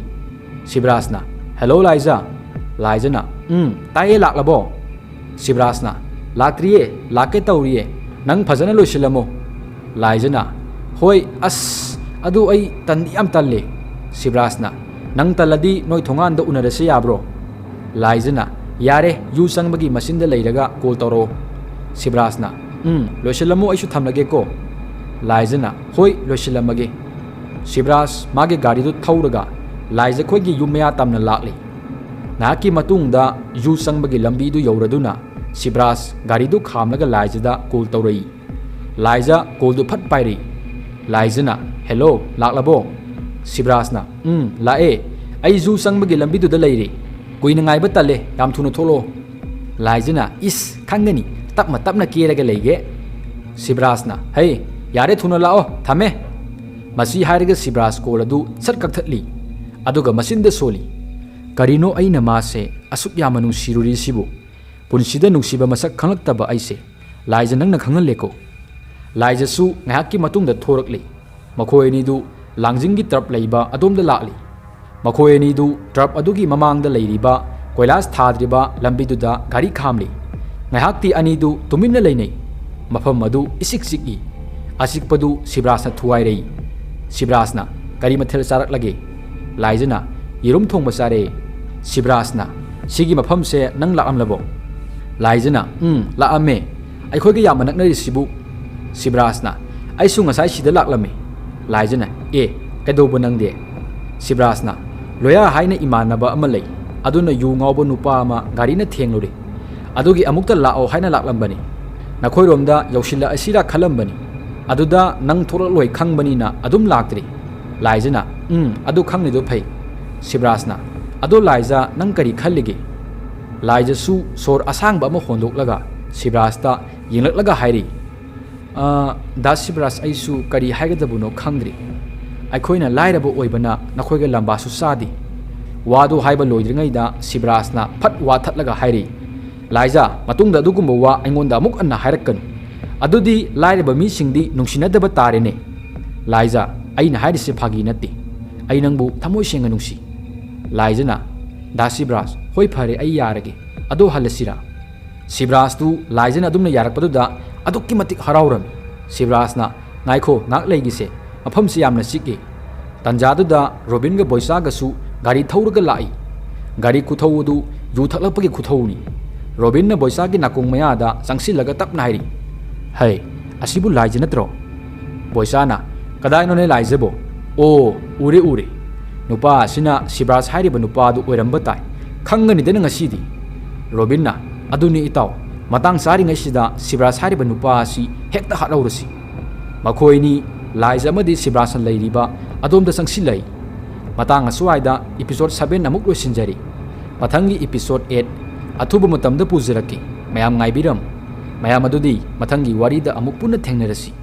ꯁꯤꯕꯔꯥꯖꯅ, "ꯍꯦꯜꯂꯣ ꯂꯥꯏꯖ"꯫ ꯂꯥꯏꯖꯅ, "ꯎꯝ, ꯇꯥꯏꯌꯦ, ꯂꯥꯛꯂꯕꯣ?" ꯁꯤꯕꯔꯥꯖꯅ, "ꯂꯥꯛꯇ꯭ꯔꯤꯌꯦ, ꯂꯥꯛꯀꯦ ꯇꯧꯔꯤꯌꯦ, ꯅꯪ ꯐꯖꯅ ꯂꯣꯏꯁꯤꯜꯂꯝꯃꯣ"꯫ ꯂꯥꯏꯖꯅ, "ꯍꯣꯏ, ꯑꯁ, ꯑꯗꯨ ꯑꯩ ꯇꯟꯗꯤ ꯌꯥꯝ ꯇꯜꯂꯦ"꯫ ꯁꯤꯕꯔꯥꯖꯅ, "ꯅꯪ ꯇꯜꯂꯗꯤ ꯅꯣꯏ ꯊꯣꯡꯒꯥꯟꯗ ꯎꯅꯔꯁꯦ ꯌꯥꯕ꯭ꯔꯣ?" ꯂꯥꯏꯖꯅ, "ꯌꯥꯔꯦ, ꯌꯨ ꯆꯪꯕꯒꯤ ꯃꯆꯤꯟꯗ ꯂꯩꯔꯒ ꯀꯣꯜ ꯇꯧꯔꯛꯑꯣ"꯫ ꯁꯤꯕꯔꯥꯖꯅ, "ꯎꯝ, ꯂꯣꯏꯁꯤꯜꯂꯝꯃꯣ, ꯑꯩꯁꯨ ꯊꯝꯂꯒꯦꯀꯣ"꯫ ꯂꯥꯏꯖꯅ, "ꯍꯣꯏ, ꯂꯣꯏꯁꯤꯜꯂꯝꯃꯒꯦ"꯫ ꯁꯤꯕꯔꯥꯖ ꯃꯥꯒꯤ ꯒꯥꯔꯤꯗꯨ ꯊꯧꯔꯒ ꯂꯥꯏꯖꯈꯣꯏꯒꯤ ꯌꯨꯝ ꯃꯌꯥ ꯇꯝꯅ ꯂꯥꯛꯂꯤ꯫ ꯉꯥꯏꯍꯥꯛꯀꯤ ꯃꯇꯨꯡꯗ ꯌꯨ ꯆꯪꯕꯒꯤ ꯂꯝꯕꯤꯗꯨ ꯌꯧꯔꯗꯨꯅ ꯁꯤꯕꯔꯥꯖ ꯒꯥꯔꯤꯗꯨ ꯈꯥꯝꯂꯒ ꯂꯥꯏꯖꯗ ꯀꯣꯜ ꯇꯧꯔꯛꯏ꯫ ꯂꯥꯏꯖ ꯀꯣꯜꯗꯨ ꯐꯠ ꯄꯥꯏꯔꯛꯏ꯫ ꯂꯥꯏꯖꯅ, "ꯍꯦꯜꯂꯣ, ꯂꯥꯛꯂꯕꯣ?" ꯁꯤꯕꯔꯥꯖꯅ, "ꯎꯝ, ꯂꯥꯛꯑꯦ꯫ ꯑꯩ ꯖꯨ ꯆꯪꯕꯒꯤ ꯂꯝꯕꯤꯗꯨꯗ ꯂꯩꯔꯦ꯫ ꯀꯨꯏꯅ ꯉꯥꯏꯕ ꯇꯜꯂꯦ, ꯌꯥꯝ ꯊꯨꯅ ꯊꯣꯛꯂꯛꯑꯣ"꯫ ꯂꯥꯏꯖꯅ, "ꯏꯁ, ꯈꯪꯒꯅꯤ, ꯇꯞꯅ ꯇꯞꯅ ꯀꯦꯔꯒ ꯂꯩꯒꯦ"꯫ ꯁꯤꯕꯔꯥꯖꯅ, "ꯍꯩ, ꯌꯥꯔꯦ, ꯊꯨꯅ ꯂꯥꯛꯑꯣ, ꯊꯝꯃꯦ"꯫ ꯃꯁꯤ ꯍꯥꯏꯔꯒ ꯁꯤꯕꯔꯥꯖ ꯀꯣꯜ ꯑꯗꯨ ꯁꯠ ꯀꯛꯊꯠꯂꯤ꯫ ꯑꯗꯨꯒ ꯃꯆꯤꯟꯗ ꯁꯣꯜꯂꯤ, "ꯀꯔꯤꯅꯣ ꯑꯩꯅ ꯃꯥꯁꯦ ꯑꯁꯨꯛ ꯌꯥꯝꯅ ꯅꯨꯡꯁꯤꯔꯨꯔꯤꯁꯤꯕꯨ? ꯄꯨꯟꯁꯤꯗ ꯅꯨꯡꯁꯤꯕ ꯃꯁꯛ ꯈꯪꯂꯛꯇꯕ ꯑꯩꯁꯦ꯫ ꯂꯥꯏꯖ, ꯅꯪꯅ ꯈꯪꯍꯜꯂꯦꯀꯣ"꯫ ꯂꯥꯏꯖꯁꯨ ꯉꯥꯏꯍꯥꯛꯀꯤ ꯃꯇꯨꯡꯗ ꯊꯣꯔꯛꯂꯤ꯫ ꯃꯈꯣꯏ ꯑꯅꯤꯗꯨ ꯂꯥꯡꯖꯤꯡꯒꯤ ꯇꯔꯞ ꯂꯩꯕ ꯑꯗꯣꯝꯗ ꯂꯥꯛꯂꯤ꯫ ꯃꯈꯣꯏ ꯑꯅꯤꯗꯨ ꯇꯔꯞ ꯑꯗꯨꯒꯤ ꯃꯃꯥꯡꯗ ꯂꯩꯔꯤꯕ ꯀꯣꯏꯂꯥꯁ ꯊꯥꯗ꯭ꯔꯤꯕ ꯂꯝꯕꯤꯗꯨꯗ ꯒꯥꯔꯤ ꯈꯥꯝꯂꯤ꯫ ꯉꯥꯏꯍꯥꯛꯇꯤ ꯑꯅꯤꯗꯨ ꯇꯨꯃꯤꯟꯅ ꯂꯩꯅꯩ꯫ ꯃꯐꯝ ꯑꯗꯨ ꯏꯆꯤꯛ ꯆꯤꯛꯏ꯫ ꯑꯆꯤꯛꯄꯗꯨ ꯁꯤꯕ꯭ꯔꯥꯖꯅ ꯊꯨꯒꯥꯏꯔꯛꯏ꯫ ꯁꯤꯕ꯭ꯔꯥꯖꯅ, "ꯀꯔꯤ ꯃꯊꯦꯜ ꯆꯥꯔꯛꯂꯒꯦ?" ꯂꯥꯏꯖꯅ, "ꯌꯦꯔꯨꯝ ꯊꯣꯡꯕ ꯆꯥꯔꯦ"꯫ ꯁꯤꯕ꯭ꯔꯥꯖꯅ, "ꯁꯤꯒꯤ ꯃꯐꯝꯁꯦ ꯅꯪ ꯂꯥꯛꯂꯝꯂꯕꯣ?" ꯂꯥꯏꯖꯅ, "ꯎꯝ, ꯂꯥꯛꯑꯝꯃꯦ꯫ ꯑꯩꯈꯣꯏꯒ ꯌꯥꯝꯅ ꯅꯛꯅꯔꯤꯁꯤꯕꯨ?" ꯁꯤꯕ꯭ꯔꯥꯖꯅ, "ꯑꯩꯁꯨ ꯉꯁꯥꯏ ꯁꯤꯗ ꯂꯥꯛꯂꯝꯃꯤ"꯫ ꯂꯥꯏꯖꯅ, "ꯑꯦ, ꯀꯩꯗꯧꯕ ꯅꯪꯗꯤ?" ꯁꯤꯕ꯭ꯔꯥꯖꯅ, "ꯂꯣꯌꯥ ꯍꯥꯏꯅ ꯏꯃꯥꯟꯅꯕ ꯑꯃ ꯂꯩ, ꯑꯗꯨꯅ ꯌꯨ ꯉꯥꯎꯕ ꯅꯨꯄꯥ ꯑꯃ ꯒꯥꯔꯤꯅ ꯊꯦꯡꯂꯨꯔꯦ꯫ ꯑꯗꯨꯒꯤ ꯑꯃꯨꯛꯇ ꯂꯥꯛꯑꯣ ꯍꯥꯏꯅ ꯂꯥꯛꯂꯝꯕꯅꯤ꯫ ꯅꯈꯣꯏꯔꯣꯝꯗ ꯌꯧꯁꯤꯜꯂꯛꯑꯁꯤꯔꯥ ꯈꯜꯂꯝꯕꯅꯤ꯫ ꯑꯗꯨꯗ ꯅꯪ ꯊꯣꯛꯂꯛꯂꯣꯏ ꯈꯪꯕꯅꯤꯅ ꯑꯗꯨꯝ ꯂꯥꯛꯇ꯭ꯔꯤ"꯫ ꯂꯥꯏꯖꯅ, "ꯎꯝ, ꯑꯗꯨ ꯈꯪꯂꯤꯗꯨ ꯐꯩ"꯫ ꯁꯤꯕ꯭ꯔꯥꯖꯅ, "ꯑꯗꯣ ꯂꯥꯏꯖ, ꯅꯪ ꯀꯔꯤ ꯈꯜꯂꯤꯒꯦ?" ꯂꯥꯏꯖꯁꯨ ꯁꯣꯔ ꯑꯁꯥꯡꯕ ꯑꯃ ꯍꯣꯟꯗꯣꯛꯂꯒ ꯁꯤꯕ꯭ꯔꯥꯖꯇ ꯌꯦꯡꯂꯛꯂꯒ ꯍꯥꯏꯔꯤ, "ꯑ, ꯗꯥ ꯁꯤꯕ꯭ꯔꯥꯖ, ꯑꯩꯁꯨ ꯀꯔꯤ ꯍꯥꯏꯒꯗꯕꯅꯣ ꯈꯪꯗ꯭ꯔꯤ꯫ ꯑꯩꯈꯣꯏꯅ ꯂꯥꯏꯔꯕ ꯑꯣꯏꯕꯅ ꯅꯈꯣꯏꯒ ꯂꯝꯕꯥꯁꯨ ꯆꯥꯗꯦ"꯫ ꯋꯥꯗꯨ ꯍꯥꯏꯕ ꯂꯣꯏꯗ꯭ꯔꯤꯉꯩꯗ ꯁꯤꯕ꯭ꯔꯥꯖꯅ ꯐꯠ ꯋꯥ ꯊꯠꯂꯒ ꯍꯥꯏꯔꯤ, "ꯂꯥꯏꯖ, ꯃꯇꯨꯡꯗ ꯑꯗꯨꯒꯨꯝꯕ ꯋꯥ ꯑꯩꯉꯣꯟꯗ ꯑꯃꯨꯛ ꯍꯟꯅ ꯍꯥꯏꯔꯛꯀꯅꯨ꯫ ꯑꯗꯨꯗꯤ ꯂꯥꯏꯔꯕ ꯃꯤꯁꯤꯡꯗꯤ ꯅꯨꯡꯁꯤꯅꯗꯕ ꯇꯥꯔꯦꯅꯦ"꯫ ꯂꯥꯏꯖ, "ꯑꯩꯅ ꯍꯥꯏꯔꯤꯁꯦ ꯐꯥꯒꯤ ꯅꯠꯇꯦ꯫ ꯑꯩ ꯅꯪꯕꯨ ꯊꯃꯣꯏ ꯁꯦꯡꯅ ꯅꯨꯡꯁꯤ"꯫ ꯂꯥꯏꯖꯅ, "ꯗꯥ ꯁꯤꯕ꯭ꯔꯥꯖ, ꯍꯣꯏ, ꯐꯔꯦ, ꯑꯩ ꯌꯥꯔꯒꯦ꯫ ꯑꯗꯣ ꯍꯜꯂꯁꯤꯔꯥ?" ꯁꯤꯕ꯭ꯔꯥꯖꯇꯨ ꯂꯥꯏꯖꯅ ꯑꯗꯨꯝꯅ ꯌꯥꯔꯛꯄꯗꯨꯗ ꯑꯗꯨꯛꯀꯤ ꯃꯇꯤꯛ ꯍꯔꯥꯎꯔꯝꯃꯤ꯫ ꯁꯤꯕ꯭ꯔꯥꯖꯅ, "ꯉꯥꯏꯈꯣ, ꯉꯥꯏꯍꯥꯛ ꯂꯩꯒꯤꯁꯦ, ꯃꯐꯝꯁꯤ ꯌꯥꯝꯅ ꯆꯤꯛꯏ"꯫ ꯇꯟꯖꯥꯗꯨꯗ ꯔꯣꯕꯤꯟꯒ ꯕꯣꯏꯆꯥꯒꯁꯨ ꯒꯥꯔꯤ ꯊꯧꯔꯒ ꯂꯥꯛꯏ꯫ ꯒꯥꯔꯤ ꯈꯨꯊꯧ ꯑꯗꯨ ꯌꯨ ꯊꯛꯂꯛꯄꯒꯤ ꯈꯨꯊꯧꯅꯤ꯫ ꯔꯣꯕꯤꯟꯅ ꯕꯣꯏꯆꯥꯒꯤ ꯅꯥꯀꯣꯡ ꯃꯌꯥꯗ ꯆꯪꯁꯤꯜꯂꯒ ꯇꯞꯅ ꯍꯥꯏꯔꯤ, "ꯍꯩ, ꯑꯁꯤꯕꯨ ꯂꯥꯏꯖ ꯅꯠꯇ꯭ꯔꯣ?" ꯕꯣꯏꯆꯥꯅ, "ꯀꯗꯥꯏꯅꯣꯅꯦ ꯂꯥꯏꯖꯕꯣ? ꯑꯣ, ꯎꯔꯦ, ꯎꯔꯦ꯫ ꯅꯨꯄꯥ ꯑꯁꯤꯅ ꯁꯤꯕ꯭ꯔꯥꯖ ꯍꯥꯏꯔꯤꯕ ꯅꯨꯄꯥ ꯑꯗꯨ ꯑꯣꯏꯔꯝꯕ ꯇꯥꯏ꯫ ꯈꯪꯒꯅꯤꯗꯅ ꯉꯁꯤꯗꯤ"꯫ ꯔꯣꯕꯤꯟꯅ, "ꯑꯗꯨꯅꯤ ꯏꯇꯥꯎ, ꯃꯇꯥꯡ ꯆꯥꯔꯤꯉꯩꯁꯤꯗ ꯁꯤꯕ꯭ꯔꯥꯖ ꯍꯥꯏꯔꯤꯕ ꯅꯨꯄꯥ ꯑꯁꯤ ꯍꯦꯛꯇ ꯍꯥꯠꯍꯧꯔꯁꯤ"꯫ ꯃꯈꯣꯏꯅꯤ ꯂꯥꯏꯖ ꯑꯃꯗꯤ ꯁꯤꯕ꯭ꯔꯥꯖꯅ ꯂꯩꯔꯤꯕ ꯑꯗꯣꯝꯗ ꯆꯪꯁꯤꯜꯂꯛꯏ꯫ ꯃꯇꯥꯡ ꯑꯁ꯭ꯋꯥꯏꯗ episode seven ꯑꯃꯨꯛ ꯂꯣꯏꯁꯤꯟꯖꯔꯤ꯫ ꯃꯊꯪꯒꯤ episode eight ꯑꯊꯨꯕ ꯃꯇꯝꯗ ꯄꯨꯖꯔꯛꯀꯦ꯫ ꯃꯌꯥꯝ ꯉꯥꯏꯕꯤꯔꯝꯃꯨ꯫ ꯃꯌꯥꯝ ꯑꯗꯨꯗꯤ ꯃꯊꯪꯒꯤ ꯋꯥꯔꯤꯗ ꯑꯃꯨꯛ ꯄꯨꯟꯅ ꯊꯦꯡꯅꯔꯁꯤ꯫